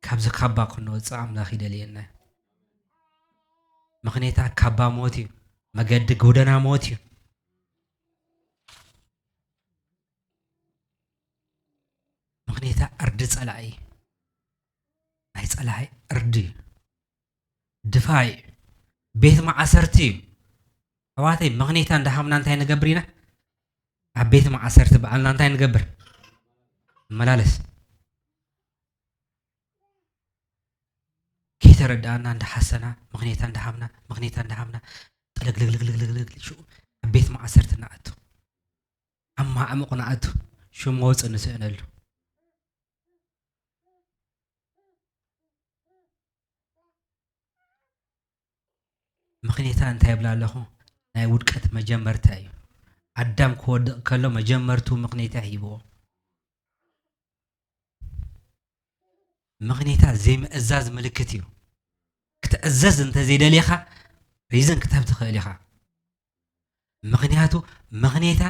ካብዚ ካባ ክንወፅእ ኣምላኽ ይደልየና። ምኽንያታ ካባ ሞት እዩ። መገዲ ጎደና ሞት እዩ። ምኽንያታ ዕርዲ ፀላኢ ናይ ፀላኢ ዕርዲ እዩ። ድፋ እዩ። ቤት ማእሰርቲ እዩ። ኣሕዋተይ ምኽንያታ እንዳሃብና እንታይ ንገብር ኢና? ኣብ ቤት ማእሰርቲ በዓልና እንታይ ንገብር? ንመላለስ። ከይተረዳእና እንዳሓሰና ምኽንያታ እንዳሃብና ምኽንያታ እንዳሃብና ጥልግልግልግልግልግልግ ሽኡ ኣብ ቤት ማእሰርቲ ንኣቱ። ኣብ ማዕሙቕ ንኣቱ። ሽም መውፅእ ንስእነሉ። ምኽኔታ እንታይ ይብላ ኣለኹ? ናይ ውድቀት መጀመርታ እዩ። ኣዳም ክወድቕ ከሎ መጀመርቱ ምኽኔታ ሂብዎ። ምኽኔታ ዘይምእዛዝ ምልክት እዩ። ክትእዘዝ እንተዘይደሊኻ ሪዝን ክትህብ ትኽእል ኢኻ። ምኽንያቱ ምኽኔታ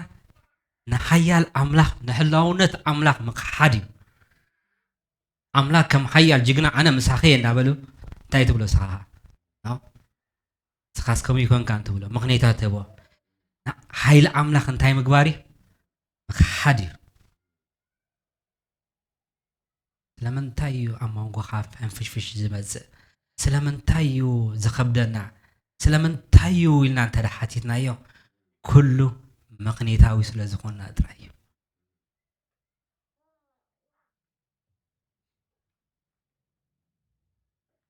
ንሓያል ኣምላኽ፣ ንሕላውነት ኣምላኽ ምኽሓድ እዩ። ኣምላኽ ከም ሓያል ጅግና ኣነ ምሳኺ እየ እንዳበሉ እንታይ ትብሎ ንስኻ? ኖ? ንስኻስ ከምኡ ይኮንካን ትብሎ። ምኽኔታ ትህቦ። ና-፣ ሓይሊ ኣምላኽ እንታይ ምግባር እዩ? ምኽሓድ እዩ። ስለምንታይ እዩ ኣብ መንጎኻ ሕንፍሽፍሽ ዝመጽእ? ስለምንታይ እዩ ዝኸብደና? ስለምንታይ እዩ ኢልና እንተ ደኣ ሓቲትናዮ፣ ኩሉ ምኽኔታዊ ስለ ዝኾንና ጥራይ እዩ።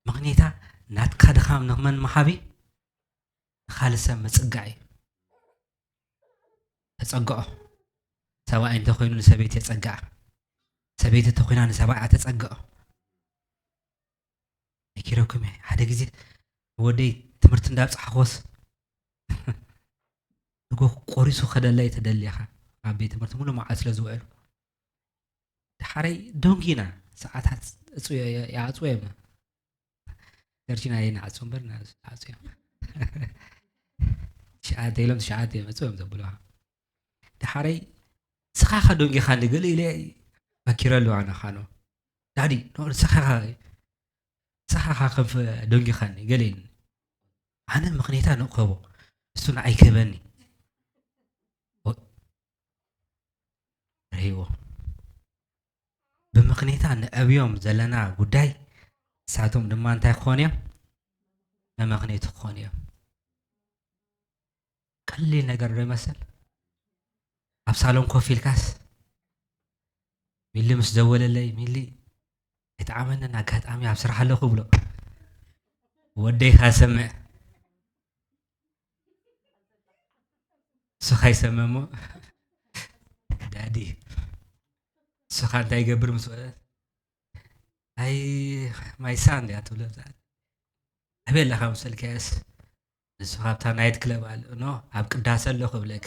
ምኽኔታ ናትካ ድኻም ንመን ምሃብ እዩ? ንኻልእ ሰብ ምጽጋዕ እዩ። ተጸግዖ። ሰብኣይ እንተኾይኑ ንሰበይቲ የጸግዓ። ሰበይቲ እንተኾይና ንሰብኣያ ተጸግዖ። ነጊረኩም እየ። ሓደ ግዜ ወደይ ትምህርቲ እንዳብጻሕኹስ ንጎ ቆሪሱ ከደላይ ተደሊኻ ኣብ ቤት ትምህርቲ ሙሉ መዓልቲ ስለ ዝውዕሉ። ደሓረይ ደንጊና ሰዓታት እጽዮ-፣ ይኣጽዎ እዮም። ቸርችና ይንዓጹ እምበር ንኣጹ እዮም። ትሽዓተ ኢሎም ትሽዓተ ይመጹ እዮም ዘብሉኻ። ደሓረይ ንስኻ ኸ ደንጊኻኒ ገለ ኢለ መኪረሉ ኣነ ኻኖ። ዳዲ፣ ኖ፣ ንስኻ ኸ፣ ንስኻ ኸ ከም ደንጊኻኒ ገለ ኢሉኒ። ኣነ ምኽኔታ ንእከቦ፣ እሱ ንዓይ ክህበኒ። ኦ-፣ ረሂዎ። ብምኽኔታ ንዕብዮም ዘለና ጉዳይ፣ ንሳቶም ድማ እንታይ ክኾኑ እዮም? መመኽኔቲ ክኾኑ እዮም። ቀሊል ነገር ዶ ይመስል? ኣብ ሳሎን ኮፍ ኢልካስ፣ ሚሊ ምስ ደወለለይ፣ "ሚሊ፣ ኣይጠዓመንን፣ ኣጋጣሚ ኣብ ስራሕ ኣለኹ" ብሎ። ወደይ ኸኣ ሰምዕ። ንሱ ኸይሰምዕ እሞ፣ "ዳዲ፣ ንሱ ኸኣ እንታይ ይገብር?" ምስ በለ፣ "ኣይ፣ ማይ ሳን እያ ትብሎ እዛ። ኣበይ ኣለኻ መሰልካየስ?" "ንሱ ካብታ ናይት ክለብ ኣሎ፣ ኖ፣ ኣብ ቅዳሰ ኣለኹ" እብለካ።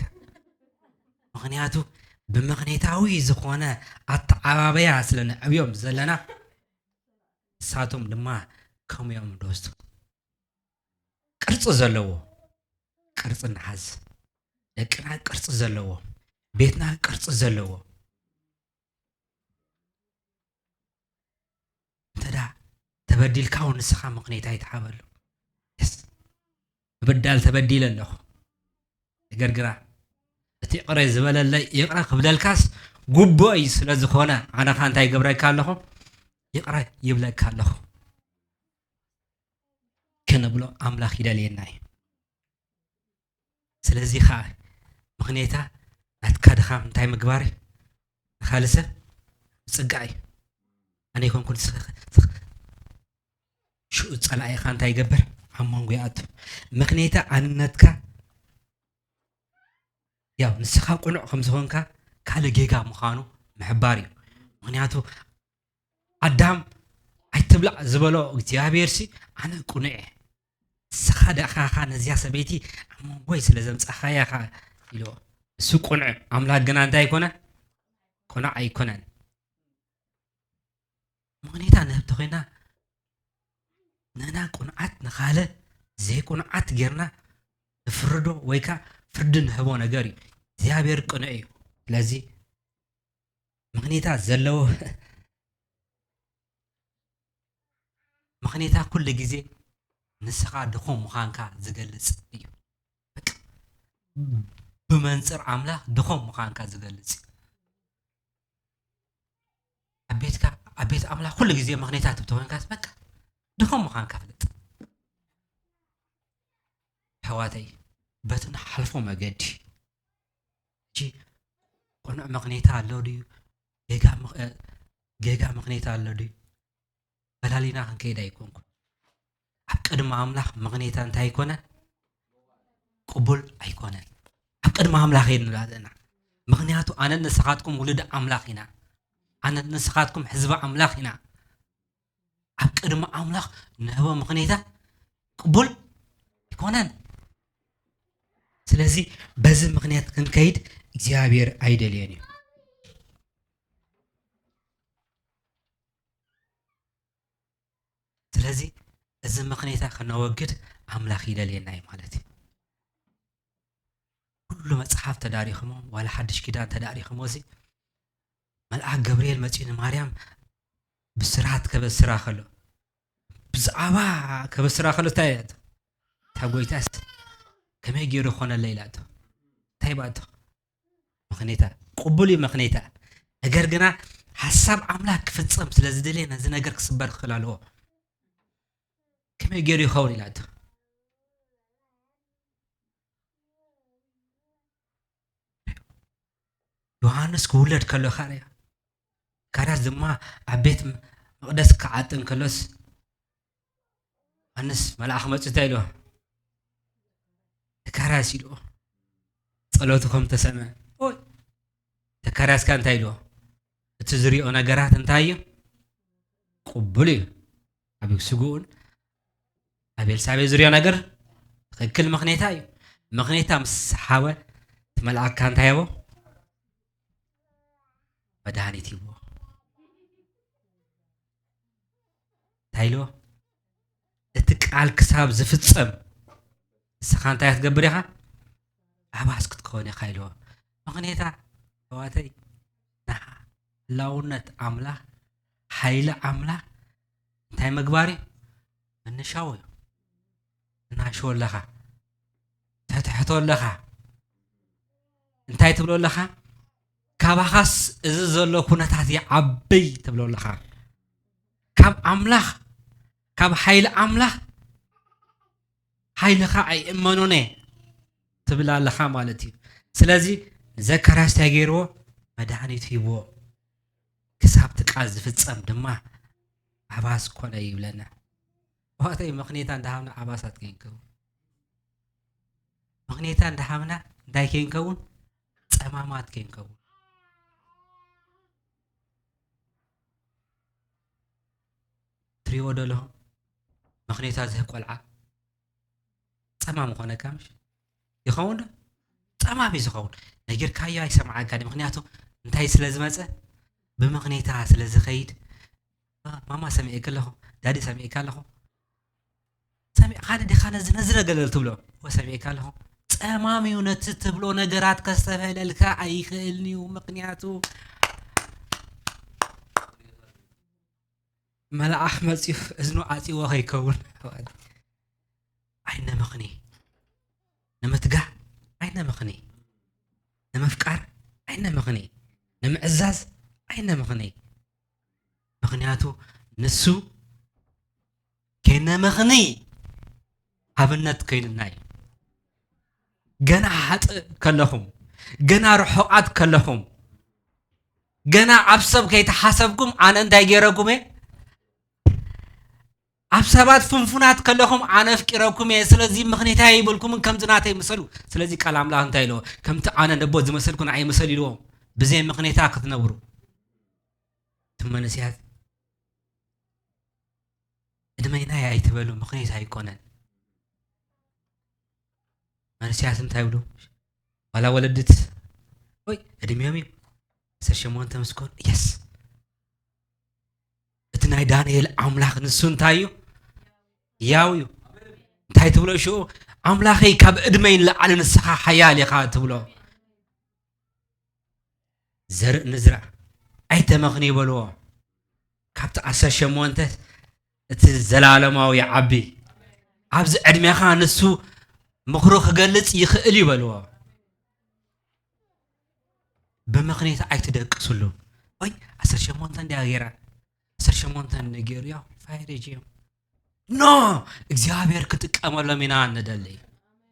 ምኽንያቱ፣ ብምኽንያታዊ ዝኾነ ኣተዓባበያ ስለ ንዕብዮም ዘለና፣ ንሳቶም ድማ ከምኡ እዮም ዝወስዱ። ቅርጺ ዘለዎ፣ ቅርጺ ንሓዝ። ደቅና ቅርጺ ዘለዎ፣ ቤትና ቅርጺ ዘለዎ። እንተ ደኣ ተበዲልካ እውን ንስኻ ምኽንያት ኣይትሓበሉ። የስ፣ ምብዳል ተበዲለ ኣለኹ። ነገር ግና እቲ ይቕረ ዝበለለይ ይቕረ ክብለልካስ ግቡእ እዩ ስለ ዝኾነ፣ ኣነ ኸኣ እንታይ ይገብረካ ኣለኹ? ይቕረ ይብለካ ኣለኹ። ክንብሎ ኣምላኽ ይደልየና እዩ። ስለዚ ኸኣ ምኽንያታ ናትካ ድኻም እንታይ ምግባር እዩ? ንኻልእ ሰብ ምጽጋዕ እዩ። ኣነ ይኮንኩ ንስኻ፣ ሽኡ ጸላኢኻ እንታይ ይገብር? ኣብ መንጎ ይኣቱ። ምኽንያታ ኣንነትካ፣ ያው ንስኻ ቅኑዕ ከም ዝኾንካ ካልእ ጌጋ ምዃኑ ምሕባር እዩ። ምኽንያቱ ኣዳም ኣይትብላዕ ዝበሎ እግዚኣብሔር ሲ ኣነ ቅኑዕ እየ። ንስኻ ደኣ ኻኻ ነዚያ ሰበይቲ ኣብ መንጎይ ስለ ዘምጻኻያ ኢኻ ኢልዎ። እሱ ቅኑዕ፣ ኣምላኽ ግና እንታይ ኣይኮነ? ቅኑዕ ኣይኮነን። ምኽንያታ ንህብ ተኾይና ንሕና ቅኑዓት ንኻልእ ዘይቅኑዓት ጌርና ንፍርዶ ወይ ከኣ ፍርዲ ንህቦ ነገር እዩ። እግዚኣብሔር ቅኑዕ እዩ። ስለዚ ምኽንያታ ዘለዎ ምኽንያታ ኩሉ ግዜ ንስኻ ድኹም ምዃንካ ዝገልጽ እዩ። በቃ ብመንጽር ኣምላኽ ድኹም ምዃንካ ዝገልጽ እዩ። ኣብ ቤትካ፣ ኣብ ቤት ኣምላኽ ኩሉ ግዜ ምኽንያታት እንተኾይንካስ በቃ ድኹም ምዃንካ ፍለጥ። ኣሕዋተይ፣ በቲ ንሓልፎ መገዲ፣ ሕጂ ቅኑዕ ምኽንያት ኣሎ ድዩ? ጌጋ ምኽ-፣ እ፣ ጌጋ ምኽንያት ኣሎ ድዩ? ፈላሊና ክንከይድ ኣይኮንኩን። ኣብ ቅድሚ ኣምላኽ ምኽንያት እንታይ ኣይኮነን? ቅቡል ኣይኮነን። ኣብ ቅድሚ ኣምላኽ እየ ንብላ ዘለና። ምኽንያቱ ኣነን ንስኻትኩም ውሉድ ኣምላኽ ኢና። ኣነን ንስኻትኩም ሕዝቢ ኣምላኽ ኢና። ኣብ ቅድሚ ኣምላኽ ንህቦ ምኽንያታ ቅቡል ኣይኮነን። ስለዚ በዚ ምኽንያት ክንከይድ እግዚኣብሔር ኣይደልዮን እዩ። ስለዚ እዚ ምኽንያታ ክነወግድ ኣምላኽ ይደልየና እዩ ማለት እዩ። ኩሉ መጽሓፍ ተዳሪኽሞ፣ ዋላ ሓድሽ ኪዳን ተዳሪኽሞ፣ እዚ መልኣክ ገብርኤል መጺኡ ንማርያም ብስራት ከበስራ ከሎ፣ ብዛዕባ ከበስራ ከሎ እንታይ ኢላቶ? እታ ጎይታስ ከመይ ገይሩ ክኾነለይ ኢላቶ? እንታይ ባእቶ? ምኽንያታ ቅቡል እዩ፣ ምኽንያታ። ነገር ግና ሓሳብ ኣምላኽ ክፍጸም ስለ ዝደልየ ነዚ ነገር ክስበር ክኽእል ኣለዎ። ከመይ ገይሩ ይኸውን ኢላቶ? ዮሃንስ ክውለድ ከሎ ካርያ፣ ካርያስ ድማ ኣብ ቤት መቕደስ ክዓጥን ከሎስ፣ ዮሃንስ መልኣኽ መጽኡ እንታይ ኢልዎ? ዘካርያስ ኢልዎ። ጸሎቱ ከም ተሰምዐ። ኦይ፣ ዘካርያስ ከ እንታይ ኢልዎ? እቲ ዝሪኦ ነገራት እንታይ እዩ? ቅቡል እዩ። ኣብ ስግኡን ኣብ ኤልሳቤጥ ዝሪኦ ነገር ትኽክል ምኽንያታ እዩ። ምኽንያታ ምስ ሰሓበ እቲ መልኣክ ከ እንታይ ሂቦ? መድሃኒት ሂቦ። እንታይ ኢልዎ? እቲ ቃል ክሳብ ዝፍጸም ንስኻ እንታይ ክትገብር ኢኻ? ኣባስ ክትከውን ኢኻ ኢልዎ። ምኽንያታ ኣሕዋተይ፣ ንሓ-፣ ህላውነት ኣምላኽ፣ ሓይሊ ኣምላኽ እንታይ ምግባር እዩ? ምንሻው እዩ። እናሸወ ኣለኻ፣ ተትሕቶ ኣለኻ። እንታይ ትብሎ ኣለኻ? ካባኻስ እዚ ዘሎ ኩነታት ይዓብይ ትብሎ ኣለኻ። ካብ ኣምላኽ፣ ካብ ሓይሊ ኣምላኽ ሓይልኻ ኣይእመኖን እየ ትብል ኣለኻ ማለት እዩ። ስለዚ ንዘካርያስ እንታይ ገይርዎ? መድሃኒት ሂብዎ። ክሳብ እቲ ቃል ዝፍጸም ድማ ኣባስ ኮነ ይብለና። ዋተይ ምኽንያታ እንዳሃብና ኣባሳት ከይንከውን። ምኽንያታ እንዳሃብና እንታይ ከይንከውን? ጸማማት ከይንከውን። ትሪእዎ ዶ ኣለኹም? ምኽንያታ ዝህብ ቆልዓ ጸማም ኮነካ ምሽ? ይኸውን ዶ? ጸማም እዩ ዝኸውን። ነጊርካዮ ኣይሰምዓካን እዩ። ምኽንያቱ እንታይ ስለ ዝመጸ? ብምኽንያታ ስለ ዝኸይድ። አ፣ ማማ ሰሚዐኪ ኣለኹ፣ ዳዲ ሰሚዐካ ኣለኹ። ሰሚዕካ ዶ ዲኻ ነዚ፣ ነዚ ነገር ትብሎ? እወ ሰሚዐካ ኣለኹ። ጸማም እዩ፣ ነቲ ትብሎ ነገራት ከስተብህለልካ ኣይኽእልን እዩ። ምኽንያቱ መልኣኽ መጺኡ እዝኑ ዓጺዎ ከይከውን። ኣይነመኽኒ። ንምትጋህ ኣይነመኽኒ። ንምፍቃር ኣይነመኽኒ። ንምዕዛዝ ኣይነመኽኒ። ምኽንያቱ ንሱ ከይነመኽኒ ኣብነት ኮይኑና እዩ። ገና ሓጥእ ከለኹም፣ ገና ርሑቓት ከለኹም፣ ገና ኣብ ሰብ ከይተሓሰብኩም ኣነ እንታይ ገይረኩም እየ? ኣብ ሰባት ፍንፉናት ከለኹም ኣነ ኣፍቂረኩም እየ። ስለዚ ምኽንያት ኣይብልኩምን ከምዚ ናተይ ምሰሉ። ስለዚ ቃል ኣምላኽ እንታይ ኢልዎ? ከምቲ ኣነ ነቦ ዝመሰልኩ ንዓይ ምሰሉ ኢልዎም። ብዘይ ምኽንያት ክትነብሩ። እቶም መንእሰያት ዕድመይናይ ኣይትበሉ፣ ምኽንያት ኣይኮነን። መንእሰያት እንታይ ይብሉ? ዋላ ወለድት ወይ ዕድሚኦም እዩ። ዓሰርተ ሸሞንተ ምስ ኮኑ፣ የስ። እቲ ናይ ዳንኤል ኣምላኽ ንሱ እንታይ እዩ? ያው እዩ። እንታይ ትብሎ ሽኡ? ኣምላኸይ ካብ ዕድመይ ንላዕሊ ንስኻ ሓያል ኢኻ ትብሎ። ዘርኢ ንዝራእ ኣይተመኽኒ ይበልዎ። ካብቲ ዓሰርተ ሸሞንተ እቲ ዘላለማዊ ይዓቢ። ኣብዚ ዕድሜኻ ንሱ ምኽሩ ክገልጽ ይኽእል ይበልዎ። ብምኽንያት ኣይትደቅስሉ። ወይ ዓሰርተ ሸሞንተ እንድያ ገይራ፣ ዓሰርተ ሸሞንተ እንድያ ገይሩ፣ ያው ፋይር ጅም። ኖ፣ እግዚኣብሔር ክጥቀመሎም ኢና ንደሊ።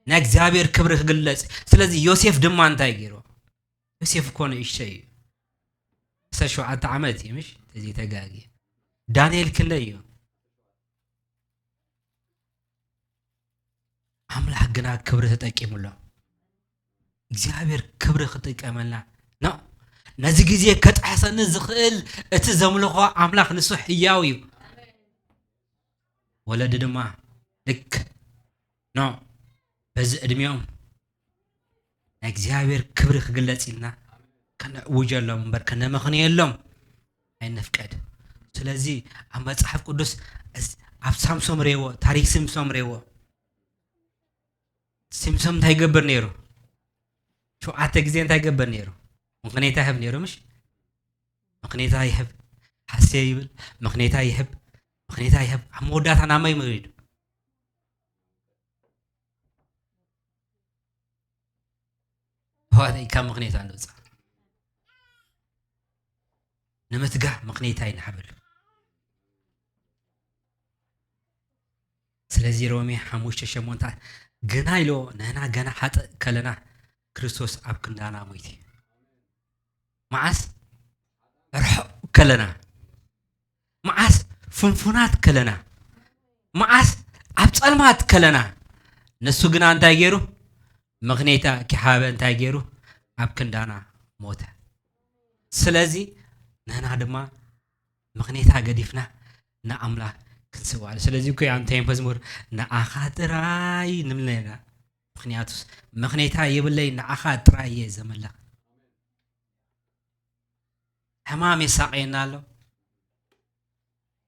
ናይ እግዚኣብሔር ክብሪ ክግለጽ። ስለዚ ዮሴፍ ድማ እንታይ ገይሩ? ዮሴፍ እኮ ንእሽተይ እዩ። ዓሰርተ ሸውዓተ ዓመት እዩ፣ ምሽ? ተዘይተጋግየ። ዳንኤል ክንደይ እዩ? ኣምላኽ ግና ክብሪ ተጠቂሙሎ። እግዚኣብሔር ክብሪ ክጥቀመልና ኖ፣ ነዚ ግዜ ከጥሕሰኒ ዝኽእል እቲ ዘምልኾ ኣምላኽ ንሱ ሕያው እዩ። ወለዲ ድማ ልክ ኖ፣ በዚ ዕድሜኦም ናይ እግዚኣብሔር ክብሪ ክግለጽ ኢልና ከነእውጀሎም እምበር ከነመኽንየሎም ኣይንፍቀድ። ስለዚ ኣብ መጽሓፍ ቅዱስ እስ-፣ ኣብ ሳምሶም ሬዎ፣ ታሪክ ሲምሶም ሬዎ። ሲምሶም እንታይ ይገብር ነይሩ? ሸውዓተ ግዜ እንታይ ይገብር ነይሩ? ምኽኔታ ይህብ ነይሩ፣ ምሽ? ምኽኔታ ይህብ፣ ሃስየ ይብል፣ ምኽኔታ ይህብ፣ ምኽኔታ ይህብ። ኣብ መወዳእታ ናብ መን ይወሪዱ? ኣሕዋተይ፣ ካብ ምኽኔታ ንውፃእ። ንምትጋህ ምኽኔታ ይንሓበሉ። ስለዚ ሮሜ ሓሙሽተ ሸሞንተ ግና ኢሎ፣ ንሕና ገና ሓጥእ ከለና ክርስቶስ ኣብ ክንዳና ሞይቱ። መዓስ? ርሑቕ ከለና፣ መዓስ? ፍንፉናት ከለና፣ መዓስ? ኣብ ጸልማት ከለና፣ ንሱ ግና እንታይ ገይሩ? ምኽኔታ ኪሓበ እንታይ ገይሩ? ኣብ ክንዳና ሞተ። ስለዚ ንሕና ድማ ምኽኔታ ገዲፍና ንኣምላኽ ክንስዋዕሉ። ስለዚ እኮ እዩ ኣንታይ መዝሙር ንኣኻ ጥራይ ንብል ነርና። ምኽንያቱስ ምኽኔታ የብለይ፣ ንኣኻ ጥራይ እየ ዘምልኽ። ሕማም የሳቕየና ኣሎ።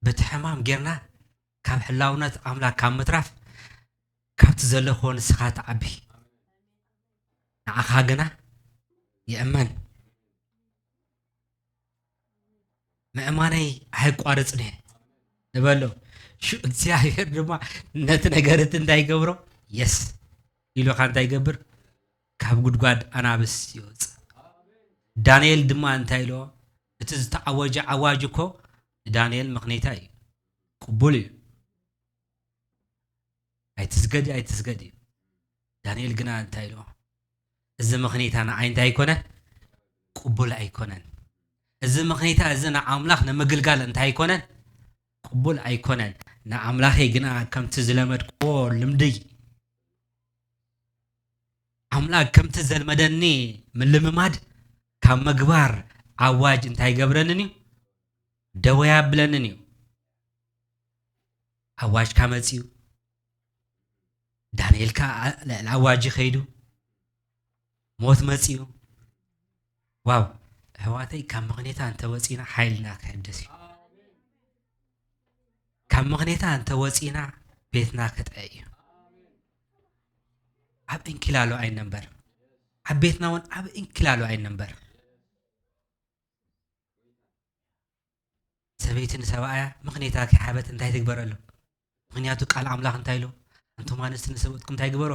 በቲ ሕማም ጌርና ካብ ሕላውነት ኣምላኽ ካብ ምትራፍ ካብቲ ዘለኽዎ ንስኻ ትዓቢ። ንዓኻ ግና ይእመን። ምእማነይ ኣይቋርጽን እየ ንበሎ። ሽዑ እግዚኣብሔር ድማ ነቲ ነገር እቲ እንታይ ይገብሮ? የስ ኢሉኻ እንታይ ይገብር? ካብ ጉድጓድ ኣናብስ ይወጽእ። ዳንኤል ድማ እንታይ ኢልዎ? እቲ ዝተኣወጀ ኣዋጅ እኮ ንዳንኤል ምኽኔታ እዩ፣ ቅቡል እዩ። ኣይትስገዲ፣ ኣይትስገዲ እዩ። ዳንኤል ግና እንታይ ኢልዎ? እዚ ምኽኔታ ንዓይ እንታይ ኣይኮነን? ቅቡል ኣይኮነን። እዚ ምኽኔታ እዚ ንኣምላኽ ንምግልጋል እንታይ ኣይኮነን? ቅቡል ኣይኮነን። ንኣምላኸይ ግና ከምቲ ዝለመድክዎ ልምድይ፣ ኣምላኽ ከምቲ ዘልመደኒ ምልምማድ ካብ ምግባር ኣዋጅ እንታይ ይገብረንን እዩ? ደወ ያብለንን እዩ። ኣዋጅካ መጺኡ፣ ዳንኤልካ ኣ-፣ ልዕሊ ኣዋጅ ከይዱ፣ ሞት መጺኡ። ዋው፣ ኣሕዋተይ፣ ካብ ምኽኔታ እንተወጺና ሓይልና ክሕደስ እዩ። ካብ ምኽኔታ እንተወጺና ቤትና ክጥዐ እዩ። ኣብ እንኪላሎ ኣይነንበር። ኣብ ቤትና እውን ኣብ እንኪላሎ ኣይነንበር። ሰበይቲ ንሰብኣያ ምኽኔታ ከይሓበት እንታይ ትግበረሉ? ምኽንያቱ ቃል ኣምላኽ እንታይ ኢሉ? ኣንቱም ኣንስቲ ንሰብኡትኩም እንታይ ግበሮ?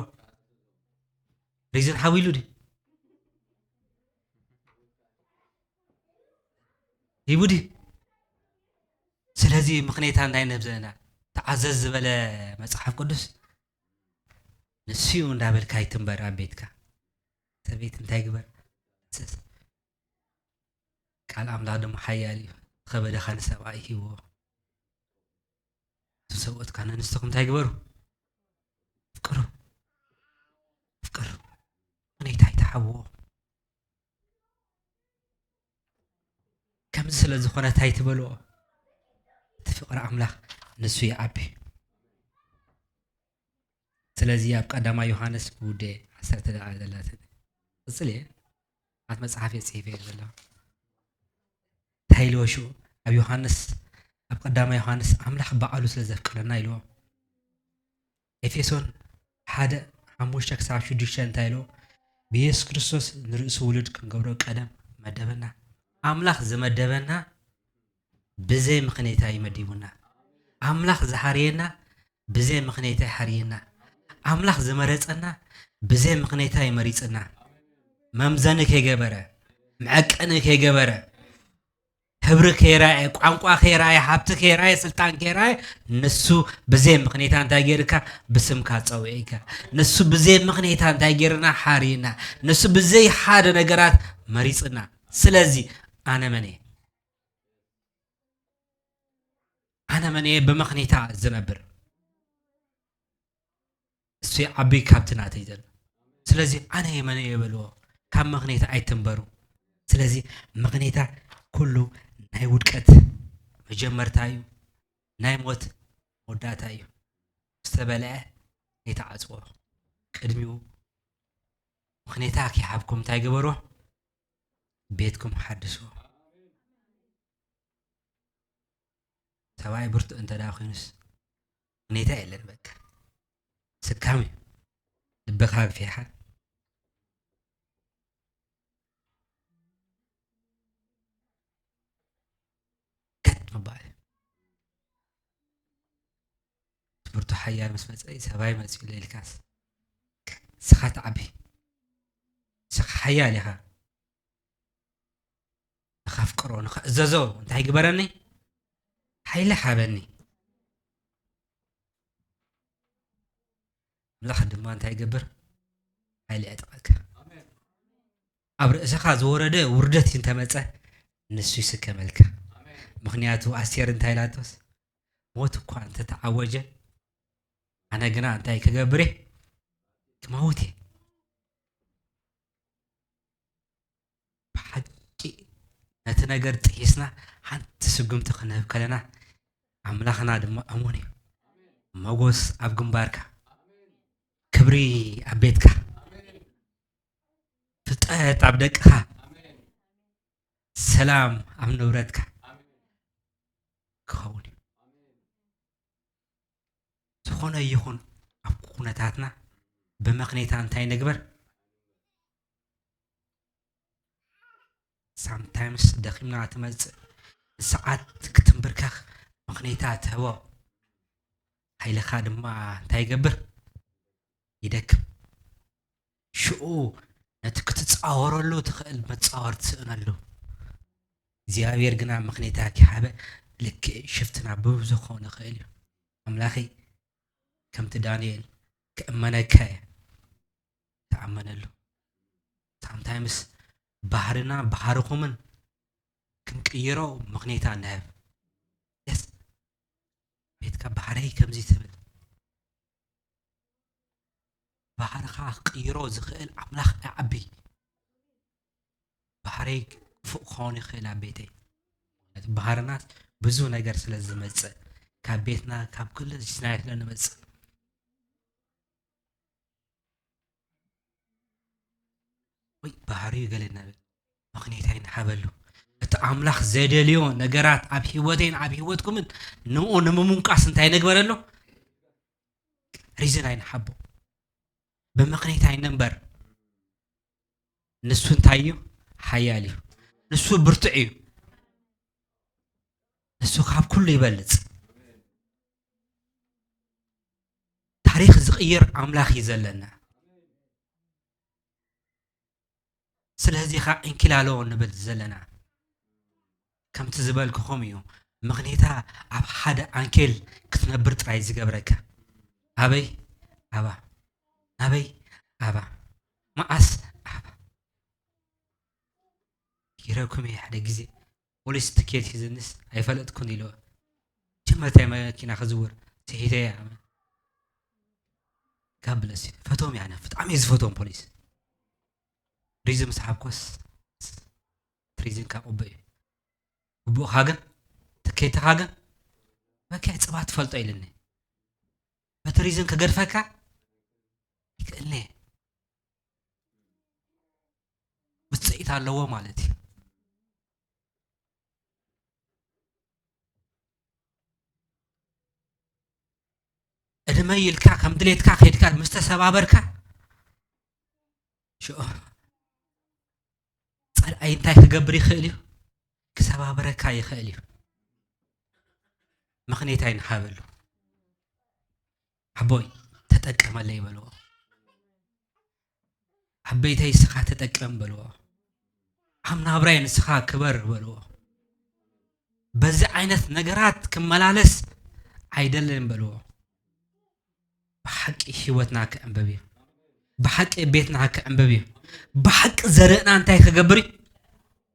ሪዝን ሓው ኢሉ ድዩ? ሂቡ ድዩ? ስለዚ ምኽኔታ እንታይ ነብዘና ተዓዘዝ ዝበለ መጽሓፍ ቅዱስ ንሱ እዩ እንዳበልካ ኣይትንበር ኣብ ቤትካ። ሰበይቲ እንታይ ግበር? ስስ። ቃል ኣምላኽ ድማ ሓያል እዩ። ከበደኻ ንሰብኣይ ሂብዎ። እቶም ሰብኡትካ ንኣንስትኹም እንታይ ግበሩ? ፍቅሩ። ፍቅሩ። ምኽንያት ኣይትሓብዎ። ከምዚ ስለ ዝኾነ እንታይ ትበልዎ? እቲ ፍቅሪ ኣምላኽ ንሱ ይዓቢ። ስለዚ ኣብ ቀዳማይ ዮሃንስ ውዴ ዓሰርተ ደኣ ዘላትኒ። ቅጽል እየ። ኣት መጽሓፍ እየ ጽሒፈ እየ ዘለኹ። እንታይ ኢልዎ ሽዑ? ኣብ ዮሃንስ፣ ኣብ ቀዳማይ ዮሃንስ ኣምላኽ ባዕሉ ስለ ዘፍቀረና ኢልዎ። ኤፌሶን ሓደ ሓሙሽተ ክሳብ ሽዱሽተ እንታይ ኢልዎ? ብየሱስ ክርስቶስ ንርእሱ ውሉድ ክንገብሮ ቀደም መደበና። ኣምላኽ ዝመደበና ብዘይ ምኽንያት ኣይመዲቡና። ኣምላኽ ዝሓርየና ብዘይ ምኽንያት ኣይሓርየና። ኣምላኽ ዝመረጸና ብዘይ ምኽንያት ኣይመሪጽና። መምዘኒ ከይገበረ፣ መዐቀኒ ከይገበረ፣ ሕብሪ ከይራየ፣ ቋንቋ ከይራየ፣ ሃብቲ ከይራየ፣ ስልጣን ከይራየ፣ ንሱ ብዘይ ምኽንያት እንታይ ገይርካ? ብስምካ ጸዊዕካ። ንሱ ብዘይ ምኽንያት እንታይ ገይርና? ሓርየና። ንሱ ብዘይ ሓደ ነገራት መሪጽና። ስለዚ ኣነ መን እየ? ኣነ መን እየ ብምኽንያታ ዝነብር? እሱ ይዓቢ ካብቲ ናተይ ዘሎ። ስለዚ ኣነ እየ መን እየ በልዎ። ካብ ምኽንያት ኣይትንበሩ። ስለዚ ምኽኔታ ኩሉ ናይ ውድቀት መጀመርታ እዩ፣ ናይ ሞት መወዳእታ እዩ። ዝተበልዐ ኣይትዓጽዎ፣ ቅድሚኡ ምኽኔታ ከይሃብኩም እንታይ ግበርዎ? ቤትኩም ሓድስዎ። ሰብኣይ ብርቱዕ እንተ ደኣ ኮይኑስ ምኽኔታ የለን። በቃ ስካም እዩ። ልብኻ ኣግፊሕኻ ገጥ ምባል እዩ። እቲ ብርቱዕ ሓያል ምስ መጸ እዩ ሰብኣይ መጺኡ ኢልካስ ንስኻ ትዓቢ። ንስኻ ሓያል ኢኻ። ንኸፍቅሮ፣ ንኽእዘዞ እንታይ ግበረኒ? ሓይሊ ሃበኒ። ኣምላኽ ድማ እንታይ ይገብር? ሓይሊ የዕጥቐካ። ኣብ ርእስኻ ዝወረደ ውርደት እንተመጸ ንሱ ይስከመልካ። ምኽንያቱ ኣስቴር እንታይ ኢላቶስ? ሞት እኳ እንተተዓወጀ ኣነ ግና እንታይ ክገብር እየ? ክመውት እየ። ብሓቂ ነቲ ነገር ጥሒስና ሓንቲ ስጉምቲ ክንህብ ከለና ኣምላኽና ድማ እሙን እዩ። ሞጎስ ኣብ ግንባርካ፣ ክብሪ ኣብ ቤትካ፣ ፍልጠት ኣብ ደቅኻ፣ ሰላም ኣብ ንብረትካ ክኸውን እዩ። ዝኾነ ይኹን ኣብ ኩነታትና ብምኽኔታ እንታይ ንግበር? ሳምታይምስ ደኺምና ትመጽእ፣ ንሰዓት ክትንብርከኽ ምኽኔታ ትህቦ፣ ሓይልኻ ድማ እንታይ ይገብር? ይደክም። ሽኡ ነቲ ክትጻወረሉ ትኽእል መጻወር ትስእነሉ። እግዚኣብሔር ግና ምኽኔታ ኪሃበ ልክዕ ሽፍትና ብብዙ ክኸውን ይኽእል እዩ። ኣምላኸይ ከምቲ ዳንኤል ክእመነካ እየ። ተኣመነሉ። ሳምታይምስ ባህርና ባህርኹምን ክንቅይሮ ምኽኔታ ንህብ። የስ ቤትካ ባህረይ ከምዚ ትብል ባህርኻ ክቅይሮ ዝኽእል ኣምላኽ ይዓቢ። ባህረይ ክፉእ ክኸውን ይኽእል ኣብ ቤተይ። ምኽንያቱ ባህርና ብዙ ነገር ስለ ዝመጽእ ካብ ቤትና ካብ ኩሉ ሒዝናዮ ስለ ንመጽእ ወይ ባህርዩ ገለ እናበል ምኽንያት ኣይንሃበሉ። እቲ ኣምላኽ ዘደልዮ ነገራት ኣብ ህይወተይን ኣብ ህይወትኩምን ንኡ ንምምንቃስ እንታይ ንግበረሉ? ሪዝን ኣይንሓቦ። ብምኽንያት ኣይንንበር። ንሱ እንታይ እዩ? ሓያል እዩ። ንሱ ብርቱዕ እዩ። ንሱ ካብ ኩሉ ይበልጽ። ታሪኽ ዝቕይር ኣምላኽ እዩ ዘለና። ስለዚ ኸዓ እንኪላሎ ንብል ዘለና። ከምቲ ዝበልክኹም እዩ። ምኽኔታ ኣብ ሓደ ዓንኬል ክትነብር ጥራይ ዝገብረካ። ኣበይ? ኣባ። ናበይ? ኣባ። መዓስ? ኣባ። ይረኩም እየ ሓደ ግዜ ፖሊስ ትኬት ሒዝንስ ኣይፈለጥኩን ኢለዋ። ጀመርታይ መኪና ክዝውር ትሒተ እያ። God bless you። ፈቶም እየ ኣነ ብጣዕሚ እየ ዝፈትዎም ፖሊስ። ሪዝን ምስ ሓብኮስ ሪዝንካ ቅቡእ እዩ። ግቡእኻ ግን ትኬትኻ ግን መኪና ጽባ ትፈልጦ ኢልኒ። በቲ ሪዝን ክገድፈካ ይክእልኒ እየ። ውፅኢት ኣለዎ ማለት እዩ። ዕድመ ኢልካ ከም ድሌትካ ከይድካ ምስ ተሰባበርካ ሽዑ ፀላኢ እንታይ ክገብር ይኽእል እዩ? ክሰባብረካ ይኽእል እዩ። ምኽንያት ኣይንሃበሉ። ኣቦይ ተጠቀመለይ በልዎ። ዓበይተይ እስኻ ተጠቀም በልዎ። ኣብ ናብራይ ንስኻ ክበር በልዎ። በዚ ዓይነት ነገራት ክመላለስ ኣይደልን በልዎ። ብሓቂ ህይወትና ክዕንብብ እዩ። ብሓቂ ቤትና ክዕንብብ እዩ። ብሓቂ ዘርእና እንታይ ክገብር እዩ?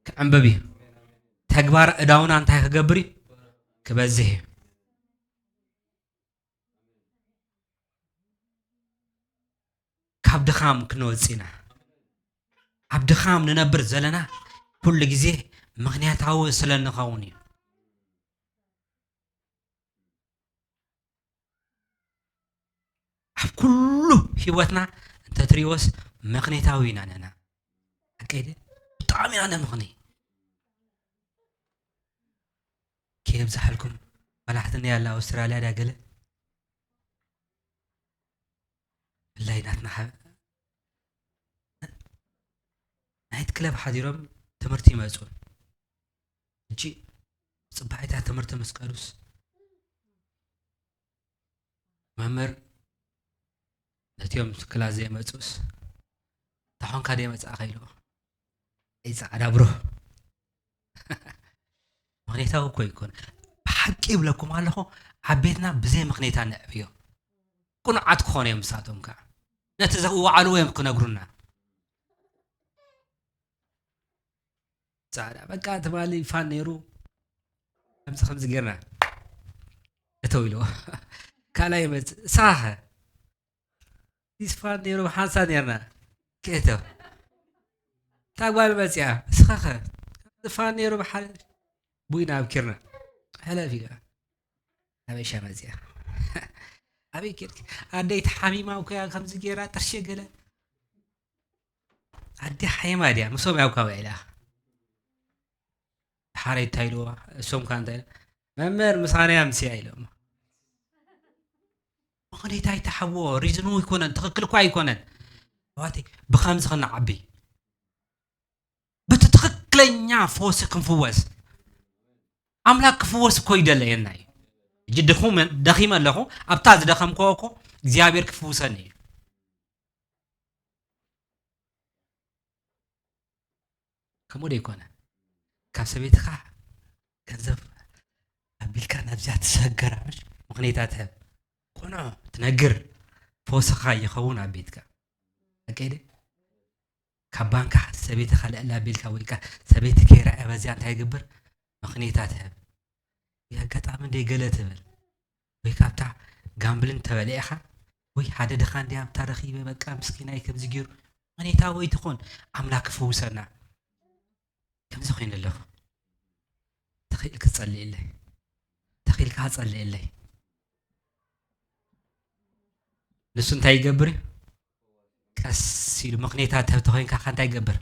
ክዕንብብ እዩ። ተግባር እዳውና እንታይ ክገብር እዩ? ክበዝሕ እዩ። ካብ ድኻም ክንወጽእ ኢና። ኣብ ድኻም ንነብር ዘለና ኩሉ ግዜ ምኽንያታዊ ስለ እንኸውን እዩ። ኣብ ኩሉ ህይወትና እንተትሪእዎስ ምኽንያታዊ ኢና ነና። ኣቀይደ ብጣዕሚ ኢና ነምኽኒ። ከየብዝሓልኩም መላሕትና ያለ ኣውስትራልያ ዳገለ ብላይ ናትና ሓ ናይት ክለብ ሓዲሮም ትምህርቲ ይመጹ። እጂ ጽባሒታት ትምህርቲ ምስ ቀዱስ መምህር ነቲኦም ክላስ ዘይመጹስ ታኾንካ ደይ መጻእኻ ኢልዎ። ኣይ ጻዕዳ ብሮ። ምኽንያታዊ እኮ ይኮን። ብሓቂ ይብለኩም ኣለኹ፣ ኣብ ቤትና ብዘይ ምኽንያታ ንዕብዮ። ቅኑዓት ክኾኑ እዮም ንሳቶም ከኣ። ነቲ ዘዋዓልዎ እዮም ክነግሩና። ጻዕዳ በቃ ትማሊ ፋን ነይሩ። ከምዚ ከምዚ ጌርና። እተው ኢልዎ። ካልኣይ መጽእ፣ ንስኻኸ? ፋን ነይሩ፣ ብሓንሳብ ኔርና። ክእተው። እታ ጓል መጽያ፣ ንስኻኸ? ፋን ነይሩ፣ ብሓ-፣ ቡይና ኣብኪርና። ሕለፍ ኢላ። ኣበሻ መጽያ። ኣበይ ኬድኪ? ኣደይ ተሓሚማ እኮ እያ፣ ከምዚ ጌራ፣ ጥርሸ ገለ። ኣደ ሓይማ ድያ? ምሶም ያውካ ውዒላ። ሓረይ እንታይ ኢልዋ? እሶም ከኣ እንታይ ኢሎም? መምህር፣ ምሳና እያ ምስያ ኢሎም። ምኽንያት ኣይትሓብዎ፣ ሪዝኑ ኣይኮነን፣ ትኽክል እኮ ኣይኮነን። ኣሕዋተይ፣ ብኸምዚ ክንዓቢ፣ በቲ ትኽክለኛ ፈውሲ ክንፍወስ፣ ኣምላኽ ክፍወስ እኮ ይደለየና እዩ። ሕጂ ድኹም፣ ደኺመ ኣለኹ፣ ኣብታ ዝደኸምክዎ እኮ እግዚኣብሔር ክፍውሰኒ እዩ። ከምኡ ዶ ይኮነ? ካብ ሰበይትኻ ገንዘብ ኣቢልካ ናብዚኣ ትሰገራ፣ ምሽ ምኽንያታ ትህብ። ኮኖ ትነግር፣ ፈውስኻ ይኸውን ኣብ ቤትካ። ኣቀይደ? ካብ ባንካ ሰበይትኻ ልዕል ኣቢልካ ወይ ከኣ ሰበይቲ ከይረኣየ በዚኣ እንታይ ይገብር? ምኽንያታ ትህብ። ወይ ኣጋጣሚ እንደ ገለ ትብል። ወይ ካብታ ጋምብልን ተበሊዕኻ፣ ወይ ሓደ ድኻ እንደ ኣብታ ረኺበ፣ በቃ ምስኪናይ ከምዚ ገይሩ። ምኽንያታዊ ትኾን፣ ኣምላኽ ክፍውሰና። ከምዚ ኮይኑ ኣለኹ። ተኽኢልክ ጸልየለይ። ተኽኢልካ ጸልየለይ። ንሱ እንታይ ይገብር እዩ? ቀስ ኢሉ ምኽንያታት ተብ-፣ ተኾይንካ ከ እንታይ ይገብር?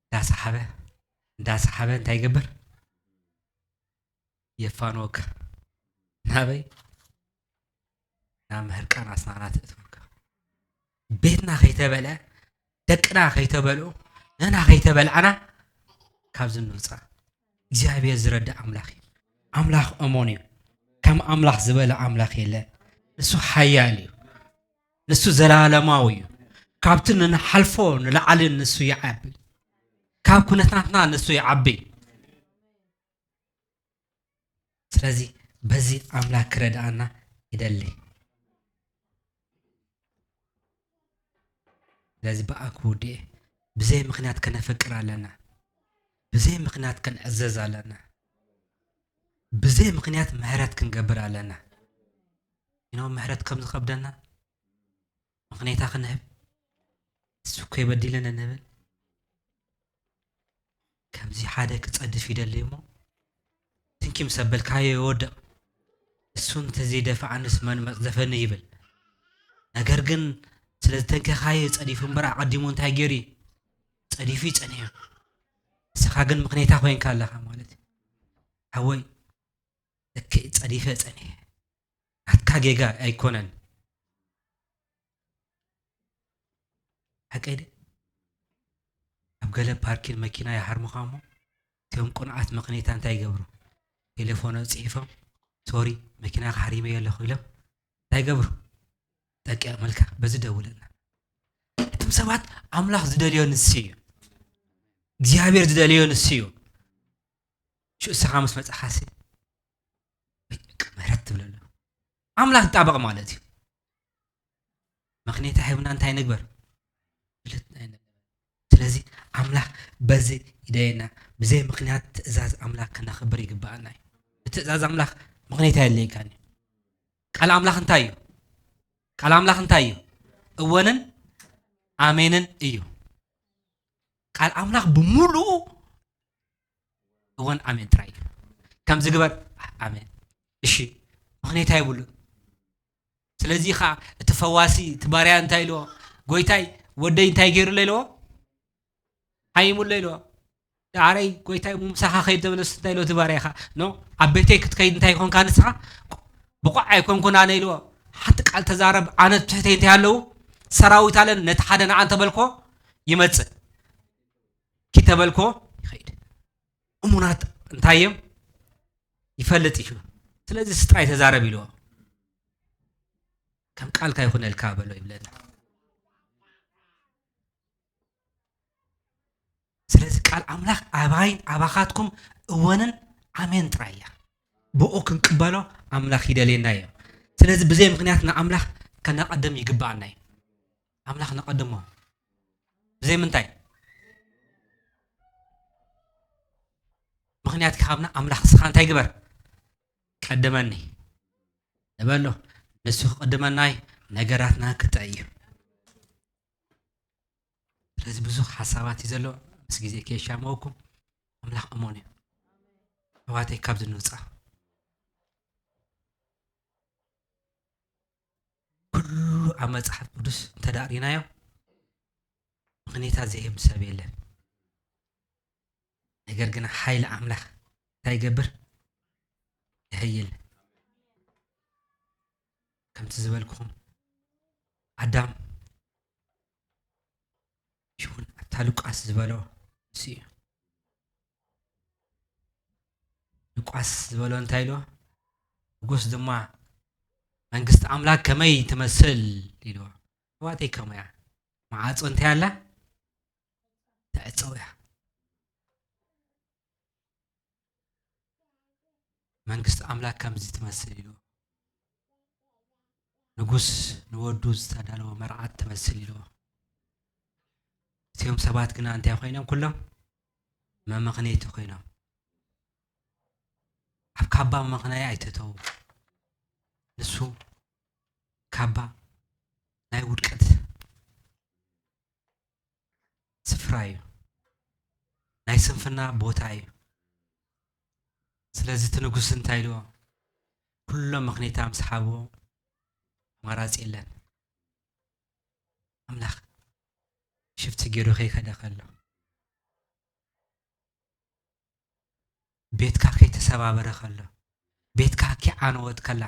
እንዳሰሓበ፣ እንዳሰሓበ እንታይ ይገብር? የፋንወካ። ናበይ? ናብ ምሕርቃን ኣስናና ተእትወካ። ቤትና ከይተበልዐ፣ ደቅና ከይተበልዑ፣ ንሕና ከይተበልዓና ካብዚ ንውፃእ። እግዚኣብሔር ዝረድእ ኣምላኽ እዩ። ኣምላኽ እሙን እዩ። ከም ኣምላኽ ዝበለ ኣምላኽ የለን። ንሱ ሓያል እዩ። ንሱ ዘላለማዊ እዩ። ካብቲ ንንሓልፎ ንላዕሊ ንሱ ይዓቢ። ካብ ኩነታትና ንሱ ይዓቢ። ስለዚ በዚ ኣምላኽ ክረድኣና ይደሊ። ስለዚ ብኣክ ውድኤ ብዘይ ምኽንያት ከነፈቅር ኣለና። ብዘይ ምኽንያት ክንዕዘዝ ኣለና። ብዘይ ምኽንያት ምሕረት ክንገብር ኣለና። ኢኖ ምሕረት ከም ዝኸብደና ምኽንያታ ክንህብ፣ እሱ እኮ የበዲለኒ ንብል። ከምዚ ሓደ ክጸድፍ ይደሊ እሞ፣ ትንኪ ምስ ኣበልካዮ ይወድቕ። እሱ እንተዘይደፍኣንስ መን መጽደፈኒ ይብል። ነገር ግን ስለ ዝተንከኻዮ ጸዲፉ እምበር ኣቐዲሙ እንታይ ገይሩ እዩ? ጸዲፉ እዩ ጸኒሑ። ንስኻ ግን ምኽንያታ ኮይንካ ኣለኻ ማለት እዩ። ሓወይ፣ ልክዕ ጸዲፈ ጸኒሐ። ናትካ ጌጋ ኣይኮነን። ሓቀይ ድየ? ኣብ ገለ ፓርኪን መኪና ይሃርሙኻ እሞ፣ እቶም ቁንዓት መኽኔታ እንታይ ይገብሩ? ቴሌፎኖም ጽሒፎም፣ "ሶሪ፣ መኪናኻ ሃሪመዮ ኣለኹ" ኢሎም እንታይ ይገብሩ? ጠቂዖምልካ፣ በዚ ደውለልና። እቶም ሰባት ኣምላኽ ዝደልዮ ንሱ እዩ። እግዚኣብሔር ዝደልዮ ንሱ እዩ። ሽዑ እስኻ ምስ መጻኻሲ፣ ምሕረት ትብለሉ። ኣምላኽ ይጣበቕ ማለት እዩ። ምኽንያት ሂብና እንታይ ንግበር? ፍልጥ ኣይንበል። ስለዚ ኣምላኽ በዚ ይደየና። ብዘይ ምኽንያት ትእዛዝ ኣምላኽ ከነኽብር ይግብኣና እዩ። ንትእዛዝ ኣምላኽ ምኽንያት ኣየድልየካን እዩ። ቃል ኣምላኽ እንታይ እዩ? ቃል ኣምላኽ እንታይ እዩ? እወንን ኣሜንን እዩ። ቃል ኣምላኽ ብምሉኡ እወን ኣሜን ጥራይ እዩ። ከምዚ ግበር ኣሜን። እሺ፣ ምኽንያት የብሉን። ስለዚ ኸዓ እቲ ፈዋሲ፣ እቲ ባርያ እንታይ ኢልዎ? ጎይታይ፣ ወደይ እንታይ ገይሩለይ ኢልዎ? ሓይሙለይ ኢልዎ። ደዓረይ ጎይታይ፣ ምሳኻ ከይድ ተብለስ እንታይ ኢልዎ እቲ ባርያ ኸዓ? ኖ፣ ኣብ ቤተይ ክትከይድ እንታይ ይኾንካ ንስኻ? ብቑዕ ኣይኮንኩን ኣነ ኢልዎ። ሓንቲ ቃል ተዛረብ፣ ኣነ ትሕተይ እንታይ ኣለዉ? ሰራዊት ኣለን፣ ነቲ ሓደ ንዓ እንተበልኮ ይመጽእ። ኪድ ተበልኮ ይኸይድ። እሙናት እንታይ እዮም? ይፈልጥ እዩ። ስለዚ ስጥራይ ተዛረብ ኢልዎ። ከም ቃልካ ይኹነልካ በሎ ይብለና። ስለዚ ቃል ኣምላኽ ኣባይን ኣባኻትኩም እወንን ኣሜን ጥራይ እያ። ብኡ ክንቅበሎ ኣምላኽ ይደልየና እዩ። ስለዚ ብዘይ ምኽንያት ንኣምላኽ ከነቐድም ይግብኣና እዩ። ኣምላኽ ነቐድሞ። ብዘይ ምንታይ? ምኽንያት ክሃብና ኣምላኽ እስኻ እንታይ ግበር? ቀድመኒ ንበሎ። ንሱ ክቕድመናይ ነገራትና ክጥዕይ እዩ። ስለዚ ብዙሕ ሓሳባት እዩ ዘሎ። ምስ ግዜ ከየሻመወኩም ኣምላኽ እሞን እዩ። ኣሕዋተይ ካብዚ ንውፃእ። ኩሉ ኣብ መጽሓፍ ቅዱስ እንተ ደኣ ርኢናዮ ምኽንያታት ዘይህብ ሰብ የለን። ነገር ግን ሓይሊ ኣምላኽ እንታይ ይገብር? ይሕይል። ከምቲ ዝበልኩኹም ኣዳም ሽውን ኣብታ ሉቃስ ዝበሎ ንሱ እዩ። ሉቃስ ዝበሎ እንታይ ኢልዎ? ንጉስ ድማ መንግስቲ ኣምላክ ከመይ ትመስል ኢልዎ። ኣሕዋተይ ከምኡ እያ። መዓጾ እንታይ ኣላ? ትዕጸው እያ። መንግስቲ ኣምላክ ከምዚ ትመስል ኢልዎ። ንጉስ ንወዱ ዝተዳለወ መርዓት ትመስል ኢልዎ። እቲኦም ሰባት ግና እንታይ ኮይኖም? ኩሎም መመኽነይቲ ኮይኖም። ኣብ ካባ መመኽነያ ኣይተተዉ። ንሱ ካባ ናይ ውድቀት ስፍራ እዩ። ናይ ስንፍና ቦታ እዩ። ስለዚ እቲ ንጉስ እንታይ ኢልዎ? ኩሎም መኽነይታ ምስ ሓብዎ ኣማራጺ የለን። ኣምላኽ ሽፍቲ ገይሩ ከይከደ ከሎ፣ ቤትካ ከይተሰባበረ ከሎ፣ ቤትካ ከይዓነወት ከላ፣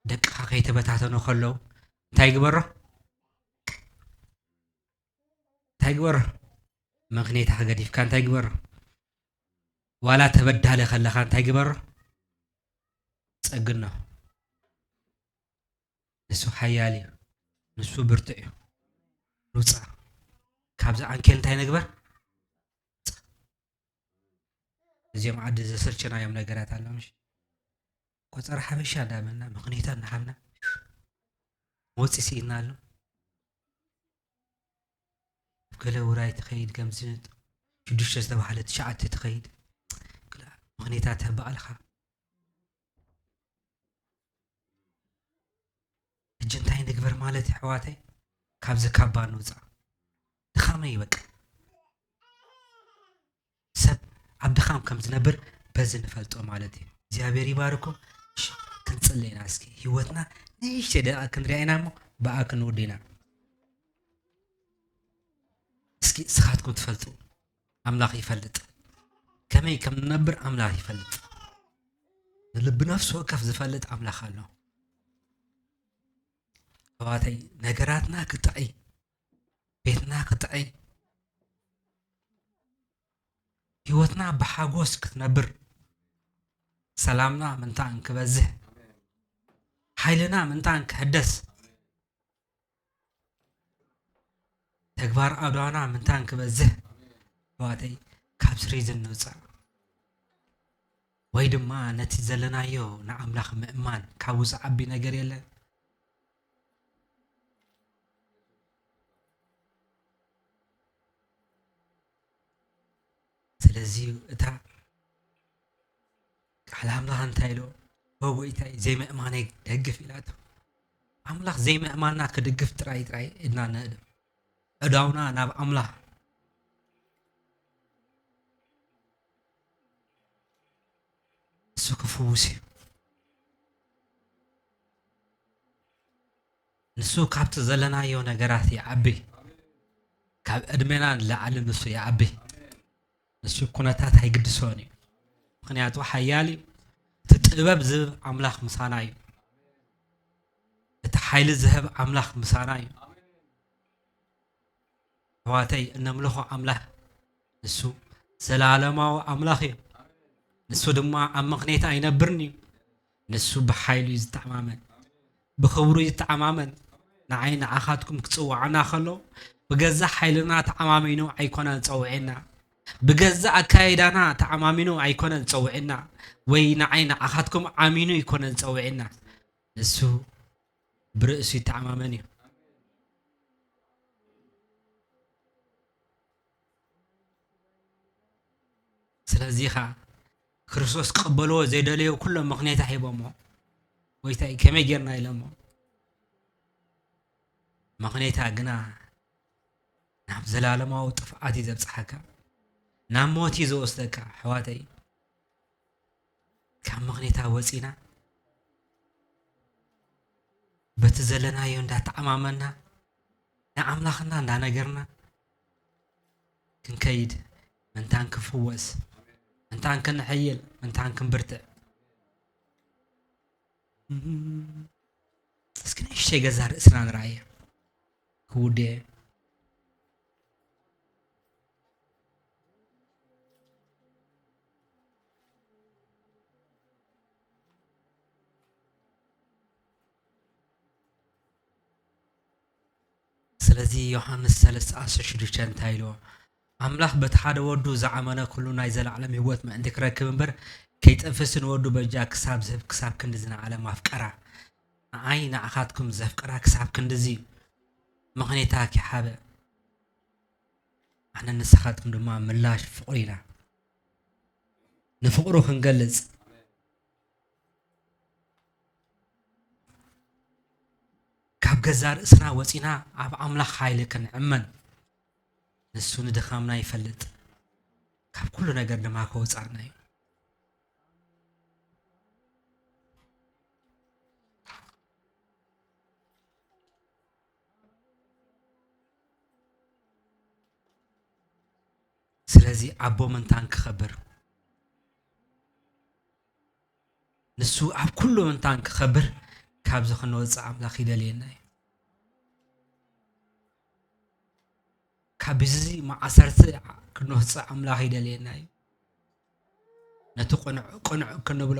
ደቅኻ ከይተበታተኑ ከለዉ እንታይ ግበሮ? እንታይ ግበሮ? ምኽንያትካ ገዲፍካ እንታይ ግበሮ? ዋላ ተበዳሊ ከለኻ እንታይ ግበሮ? ጸግኖ። ንሱ ሓያል እዩ። ንሱ ብርቱዕ እዩ። ሩጻ። ካብዚ ዓንኬል እንታይ ንግበር? እዚኦም ዓዲ ዘሰልቸናዮም ነገራት ኣሎ፣ ምሽ? ቆጸራ ሓበሻ እንዳበልና፣ ምኽንያታት እናሃብና፣ መውጺ ስኢንና ኣሎ። ገለ ውራይ ትኸይድ፣ ከምዚ ሽዱሽተ ዝተባህለ ትሽዓተ ትኸይድ። ክላ-፣ ምኽንያታት ተባዕልኻ። ሕጂ እንታይ ንግበር ማለት እዩ፣ ኣሕዋተይ? ካብዚ ካባ ንውጻእ። ድኻመይ በቃ። ሰብ ኣብ ድኻም ከም ዝነብር በዚ ንፈልጦ ማለት እዩ። እግዚኣብሔር ይባርኩም። እሺ፣ ክንጽሊ ኢና እስኪ። ህይወትና ንእሽተይ ደቂቕ ክንሪኣ ኢና እሞ ብኣ ክንውድ ኢና። እስኪ ንስኻትኩም ትፈልጡ፣ ኣምላኽ ይፈልጥ። ከመይ ከም ንነብር ኣምላኽ ይፈልጥ። ንልቢ ነፍሲ ወከፍ ዝፈልጥ ኣምላኽ ኣሎ። ኣሕዋተይ፣ ነገራትና ክጥዕይ፣ ቤትና ክጥዕይ፣ ህይወትና ብሓጎስ ክትነብር፣ ሰላምና ምንታን ክበዝሕ፣ ሓይልና ምንታን ክሕደስ፣ ተግባር ኣእዳውና ምንታን ክበዝሕ፣ ኣሕዋተይ፣ ካብ ስሪዝን ንውጻእ። ወይ ድማ ነቲ ዘለናዮ ንኣምላኽ ምእማን፣ ካብኡ ዝዓቢ ነገር የለን። ስለዚ እታ ቃል ኣምላኽ እንታይ ኢሉ? "ወ ጎይታይ፣ ዘይምእማነይ ደግፍ" ኢላቶ። ኣምላኽ ዘይምእማንና ክድግፍ ጥራይ ጥራይ ኢድና ንእድም። ኣእዳውና ናብ ኣምላኽ ንሱ ክፍውስ እዩ። ንሱ ካብቲ ዘለናዮ ነገራት ይዓቢ። ካብ ዕድሜና ንላዕሊ ንሱ ይዓቢ። ንሱ ኩነታት ኣይግድሶን እዩ። ምኽንያቱ ሓያል እዩ። እቲ ጥበብ ዝህብ ኣምላኽ ምሳና እዩ። እቲ ሓይሊ ዝህብ ኣምላኽ ምሳና እዩ። ኣሕዋተይ፣ እነምልኾ ኣምላኽ ንሱ ዘላለማዊ ኣምላኽ እዩ። ንሱ ድማ ኣብ ምኽንያት ኣይነብርን እዩ። ንሱ ብሓይሉ እዩ ዝተኣማመን፣ ብኽብሩ እዩ ዝተኣማመን። ንዓይ ንዓኻትኩም ክጽውዓና ከሎ ብገዛእ ሓይልና ተኣማሚኑ ኣይኮነን ዝጸውዐና። ብገዛእ ኣካይዳና ተኣማሚኑ ኣይኮነን ዝጸውዐና። ወይ ንዓይ ንዓኻትኩም ኣሚኑ ኣይኮነን ዝጸውዐና። ንሱ ብርእሱ ይተኣማመን እዩ። ስለዚ ኸዓ ክርስቶስ ክቕበልዎ ዘይደለዩ ኩሎም ምኽንያታ ሂቦሞ። ጎይታይ ከመይ ጌርና ኢሎሞ። ምኽንያታ ግና ናብ ዘላለማዊ ጥፍኣት እዩ ዘብጽሓካ፣ ናብ ሞት እዩ ዝወስደካ። ኣሕዋተይ፣ ካብ ምኽንያታ ወጺና በቲ ዘለናዮ እንዳተኣማመና ንኣምላኽና እንዳነገርና ክንከይድ፣ ምንታን ክንፍወስ፣ ምንታን ክንሕይል፣ ምንታን ክንብርትዕ። እስኪ ንእሽተይ ገዛ ርእስና ንርኣያ ክውድየ። ስለዚ ዮሃንስ ሰለስተ ዓሰርተ ሽዱሽተ እንታይ ኢልዎ? ኣምላኽ በቲ ሓደ ወዱ ዝኣመነ ኩሉ ናይ ዘለዓለም ህይወት ምእንቲ ክረክብ እምበር ከይጠፍስ ንወዱ በጃ ክሳብ ዝህብ ክሳብ ክንድዚ ንዓለም ኣፍቀራ። ንዓይ ንዓኻትኩም ዘፍቀራ ክሳብ ክንድዚ እዩ። ምኽንያታ ኪሓበ ኣነ ንስኻትኩም ድማ ምላሽ ፍቕሪ ኢና። ንፍቕሩ ክንገልጽ ካብ ገዛ ርእስና ወጺና ኣብ ኣምላኽ ሓይሊ ክንዕመን። ንሱ ንድኻምና ይፈልጥ፣ ካብ ኩሉ ነገር ድማ ከውጻና እዩ። ስለዚ ኣቦ ምንታን ክኸብር፣ ንሱ ኣብ ኩሉ ምንታን ክኸብር፣ ካብዚ ክንወጽእ ኣምላኽ ይደልየና እዩ። ካብ እዚ ማእሰርቲ ክንወጽእ ኣምላኽ ይደልየና እዩ። ነቲ ቅኑዕ ቅኑዕ ክንብሎ፣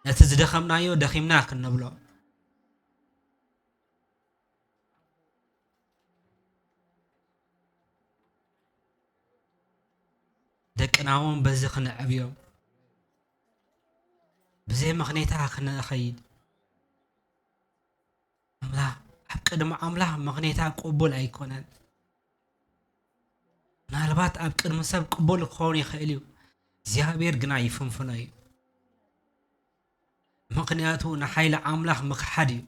ነቲ ዝደኸምናዮ ደኺምና ክንብሎ፣ ደቅና እውን በዚ ክንዕብዮም፣ ብዘይ ምኽንያታ ክንኸይድ፣ ኣምላኽ፣ ኣብ ቅድሚ ኣምላኽ ምኽንያታ ቅቡል ኣይኮነን። ምናልባት ኣብ ቅድሚ ሰብ ቅቡል ክኸውን ይኽእል እዩ፣ እግዚኣብሔር ግና ይፍንፍኖ እዩ። ምኽንያቱ ንሓይሊ ኣምላኽ ምኽሓድ እዩ።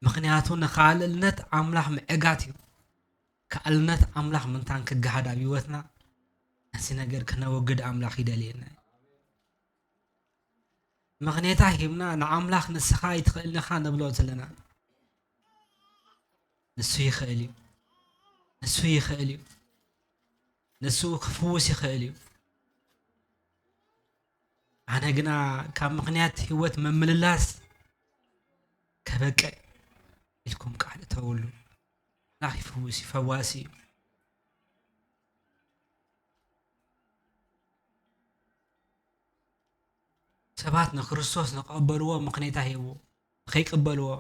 ምኽንያቱ ንኻልእነት ኣምላኽ ምዕጋት እዩ። ካልእነት ኣምላኽ ምንታን ክገሃድ ኣብ ህይወትና ነዚ ነገር ክነወግድ ኣምላኽ ይደልየና እዩ። ምኽንያታ ሂብና ንኣምላኽ ንስኻ ኣይትኽእልን ኢኻ ንብሎ ዘለና። ንሱ ይኽእል እዩ። ንሱ ይኽእል እዩ። ንሱ ክፍውስ ይኽእል እዩ። ኣነ ግና ካብ ምኽንያት ህይወት ምምልላስ ከበቅዕ ኢልኩም ቃል እተውሉ። ኣምላኽ ይፍውስ እዩ፣ ፈዋሲ እዩ። ሰባት ንክርስቶስ ንክቕበልዎ ምኽንያታ ሂቡ፣ ንኸይቅበልዎ።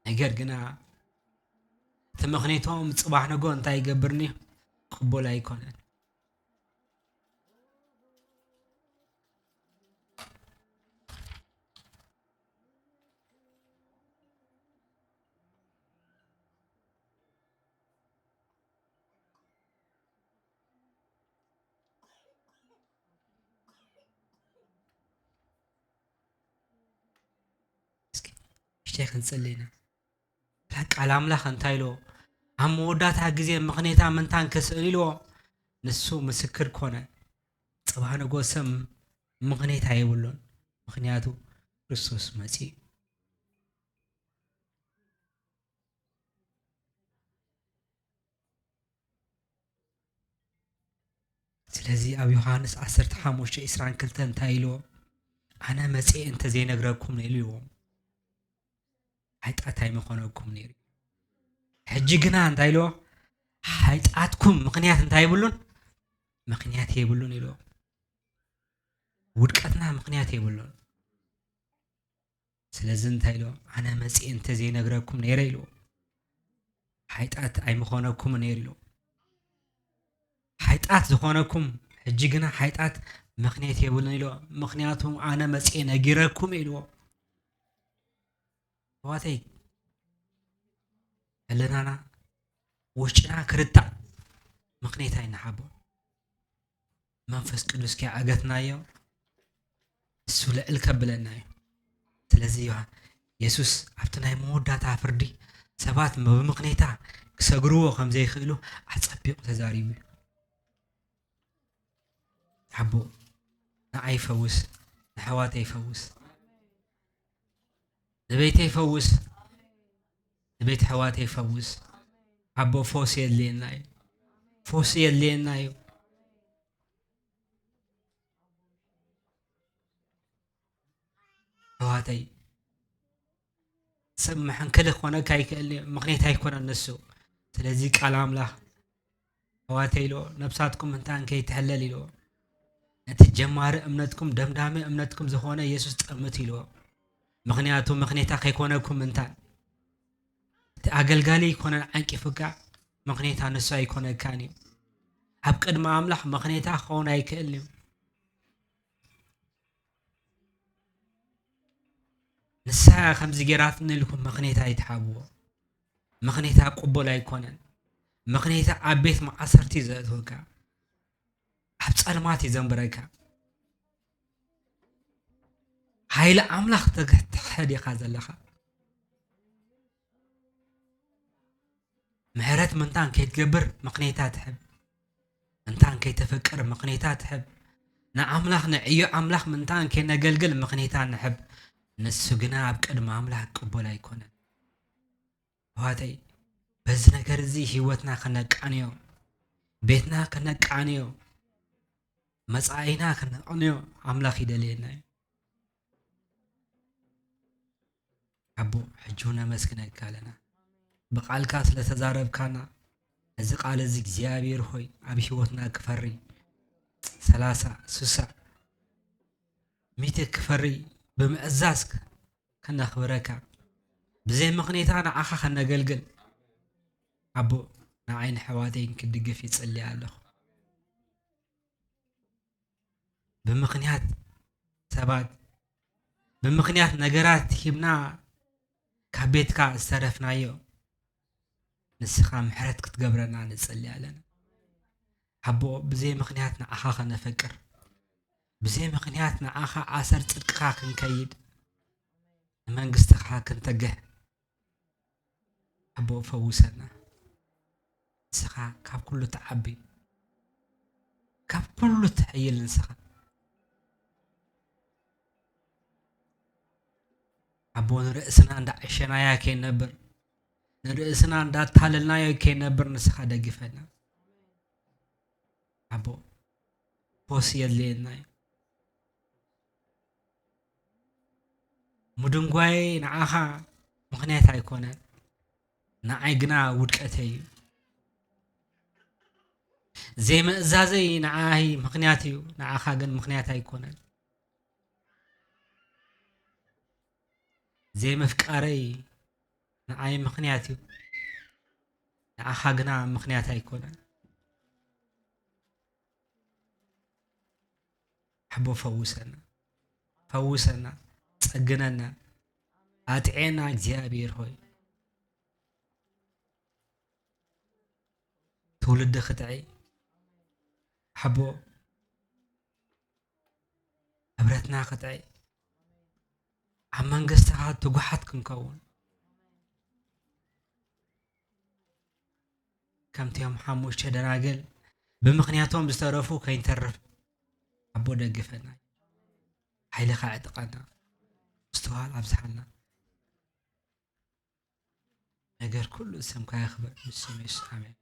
ነገር ግና እቲ ምኽንያቶም ጽባሕ ንግሆ እንታይ ይገብርኒ? ቅቡል ኣይኮነን። እስኪ ንእሽተይ ክንጽሊ ኢና። ቃል ኣምላኽ እንታይ ኢልዎ? ኣብ መወዳእታ ግዜ ምኽንያታ ምንታን ክስእን ኢልዎ? ንሱ ምስክር ኮነ። ጽባሕ ንጎ ሰብ ምኽንያት የብሉን፣ ምኽንያቱ ክርስቶስ መጺኡ። ስለዚ ኣብ ዮሃንስ ዓሰርተ ሓሙሽተ ዕስራን ክልተን እንታይ ኢልዎ? ኣነ መጺኤ እንተ ዘይነግረኩም ነይሩ ኢልዎም። ሓይጣት ኣይምኾነኩም ነይሩ። ሕጂ ግና እንታይ ኢልዎ? ሓይጣትኩም ምኽንያት እንታይ የብሉን? ምኽንያት የብሉን ኢልዎ። ውድቀትና ምኽንያት የብሉን። ስለዚ እንታይ ኢልዎ? ኣነ መጺኤ እንተ ዘይነግረኩም ነይረ ኢልዎ። ሓይጣት ኣይምኾነኩም ነይሩ ኢልዎ። ሓይጣት ዝኾነኩም፣ ሕጂ ግና ሓይጣት ምኽንያት የብሉን ኢልዎ። ምኽንያቱ ኣነ መጺኤ ነጊረኩም ኢልዎ። ኣሕዋተይ፣ ህልናና ውሽጥና ክርታዕ ምኽንያት ኣይንሓቦ። መንፈስ ቅዱስ ከይዓገትናዮ እሱ ልዕል ከብለና እዩ። ስለዚ ዮሃ-፣ የሱስ ኣብቲ ናይ መወዳእታ ፍርዲ ሰባት ብምኽንያታ ክሰግርዎ ከም ዘይክእሉ ኣጸቢቑ ተዛሪቡ እዩ። ሓቦ ንዓይ ይፈውስ፣ ንኣሕዋተይ ይፈውስ፣ ንቤተይ ይፈውስ፣ ንቤት ኣሕዋተይ ይፈውስ። ሓቦ ፈውሲ የድልየና እዩ፣ ፈውሲ የድልየና እዩ። ኣሕዋተይ፣ ሰብ መሐንከሊ ክኾነካ ኣይክእልን እዩ፣ ምኽንያት ኣይኮነን ንሱ። ስለዚ ቃል ኣምላኽ ኣሕዋተይ ኢልዎ፣ ነብሳትኩም ምእንታን ከይትሕለል ኢልዎ። ነቲ ጀማሪ እምነትኩም ደምዳሚ እምነትኩም ዝኾነ የሱስ ጠምቱ ኢልዎ። ምኽንያቱ ምኽንያታ ከይኮነኩም ምእንታን። እቲ ኣገልጋሊ ኣይኮነን ዓንቂፉካ፣ ምኽንያታ ንሱ ኣይኮነካን እዩ። ኣብ ቅድሚ ኣምላኽ ምኽንያታ ክኸውን ኣይክእልን እዩ። ንሳ ከምዚ ጌራትኒ ኢልኩም ምኽንያታ ኣይትሓብዎ። ምኽንያታ ቅቡል ኣይኮነን። ምኽንያታ ኣብ ቤት ማእሰርቲ እዩ ዘእትወካ፣ ኣብ ጸልማት እዩ ዘንብረካ። ሓይሊ ኣምላኽ ተግ-፣ ትሕድ ኢኻ ዘለኻ። ምሕረት ምንታን ከይትገብር ምኽንያታ ትሕብ። ምንታን ከይተፈቅር ምኽንያታ ትሕብ። ንኣምላኽ፣ ንዕዮ ኣምላኽ ምንታን ከይነገልግል ምኽንያታ ንሕብ። ንሱ ግና ኣብ ቅድሚ ኣምላኽ ቅቡል ኣይኮነን። ኣሕዋተይ፣ በዚ ነገር እዚ ህይወትና ከነቃንዮ፣ ቤትና ከነቃንዮ፣ መጻኢና ከነቃንዮ ኣምላኽ ይደልየና እዩ። ኣቦ፣ ሕጂ እውን ነመስግነካ ኣለና ብቃልካ ስለ ተዛረብካና። እዚ ቃል እዚ እግዚኣብሔር ሆይ ኣብ ህይወትና ክፈሪ፣ ሰላሳ፣ ስሳ፣ ሚእቲ ክፈሪ ብምእዛዝ ከነኽብረካ፣ ብዘይ ምኽንያታ ንዓኻ ከነገልግል፣ ኣቦ፣ ንዓይን ኣሕዋተይን ክድግፍ ይጽሊ ኣለኹ። ብምኽንያት ሰባት፣ ብምኽንያት ነገራት ሂብና ካብ ቤትካ ዝተረፍናዮ፣ ንስኻ ምሕረት ክትገብረና ንጽሊ ኣለና። ኣቦ፣ ብዘይ ምኽንያት ንዓኻ ከነፈቅር፣ ብዘይ ምኽንያት ንዓኻ ኣሰር ጽድቅኻ ክንከይድ፣ ንመንግስትኻ ክንተግህ፣ ኣቦ፣ ፈውሰና። ንስኻ ካብ ኩሉ ትዓቢ፣ ካብ ኩሉ ትሕይል ንስኻ። ኣቦ፣ ንርእስና እንዳዕሸናያ ከይነብር፣ ንርእስና እንዳታለልናዮ ከይነብር ንስኻ ደግፈና። ኣቦ፣ ፈውሲ የድልየና እዩ። ምድንጓየይ ንዓኻ ምኽንያት ኣይኮነን፣ ንዓይ ግና ውድቀተይ እዩ። ዘይምእዛዘይ ንዓይ ምኽንያት እዩ፣ ንዓኻ ግን ምኽንያት ኣይኮነን። ዘይምፍቃረይ ንዓይ ምኽንያት እዩ፣ ንዓኻ ግና ምኽንያት ኣይኮነን። ኣቦ፣ ፈውሰና፣ ፈውሰና፣ ጸግነና፣ ኣጥዕየና እግዚኣብሔር ሆይ። ትውልዲ ክጥዒ፣ ኣቦ፣ ሕብረትና ክጥዒ፣ ኣብ መንግስትኻ ትጉሓት ክንከውን፣ ከምቲኦም ሓሙሽተ ደናግል ብምኽንያቶም ዝተረፉ ከይንተርፍ ኣቦ ደግፈና፣ ሓይልኻ ዕጥቃና፣ ምስትውሃል ኣብዝሓልና። ነገር ኩሉ ስምካ ይኽበር፣ ብስም የሱስ ኣሜን።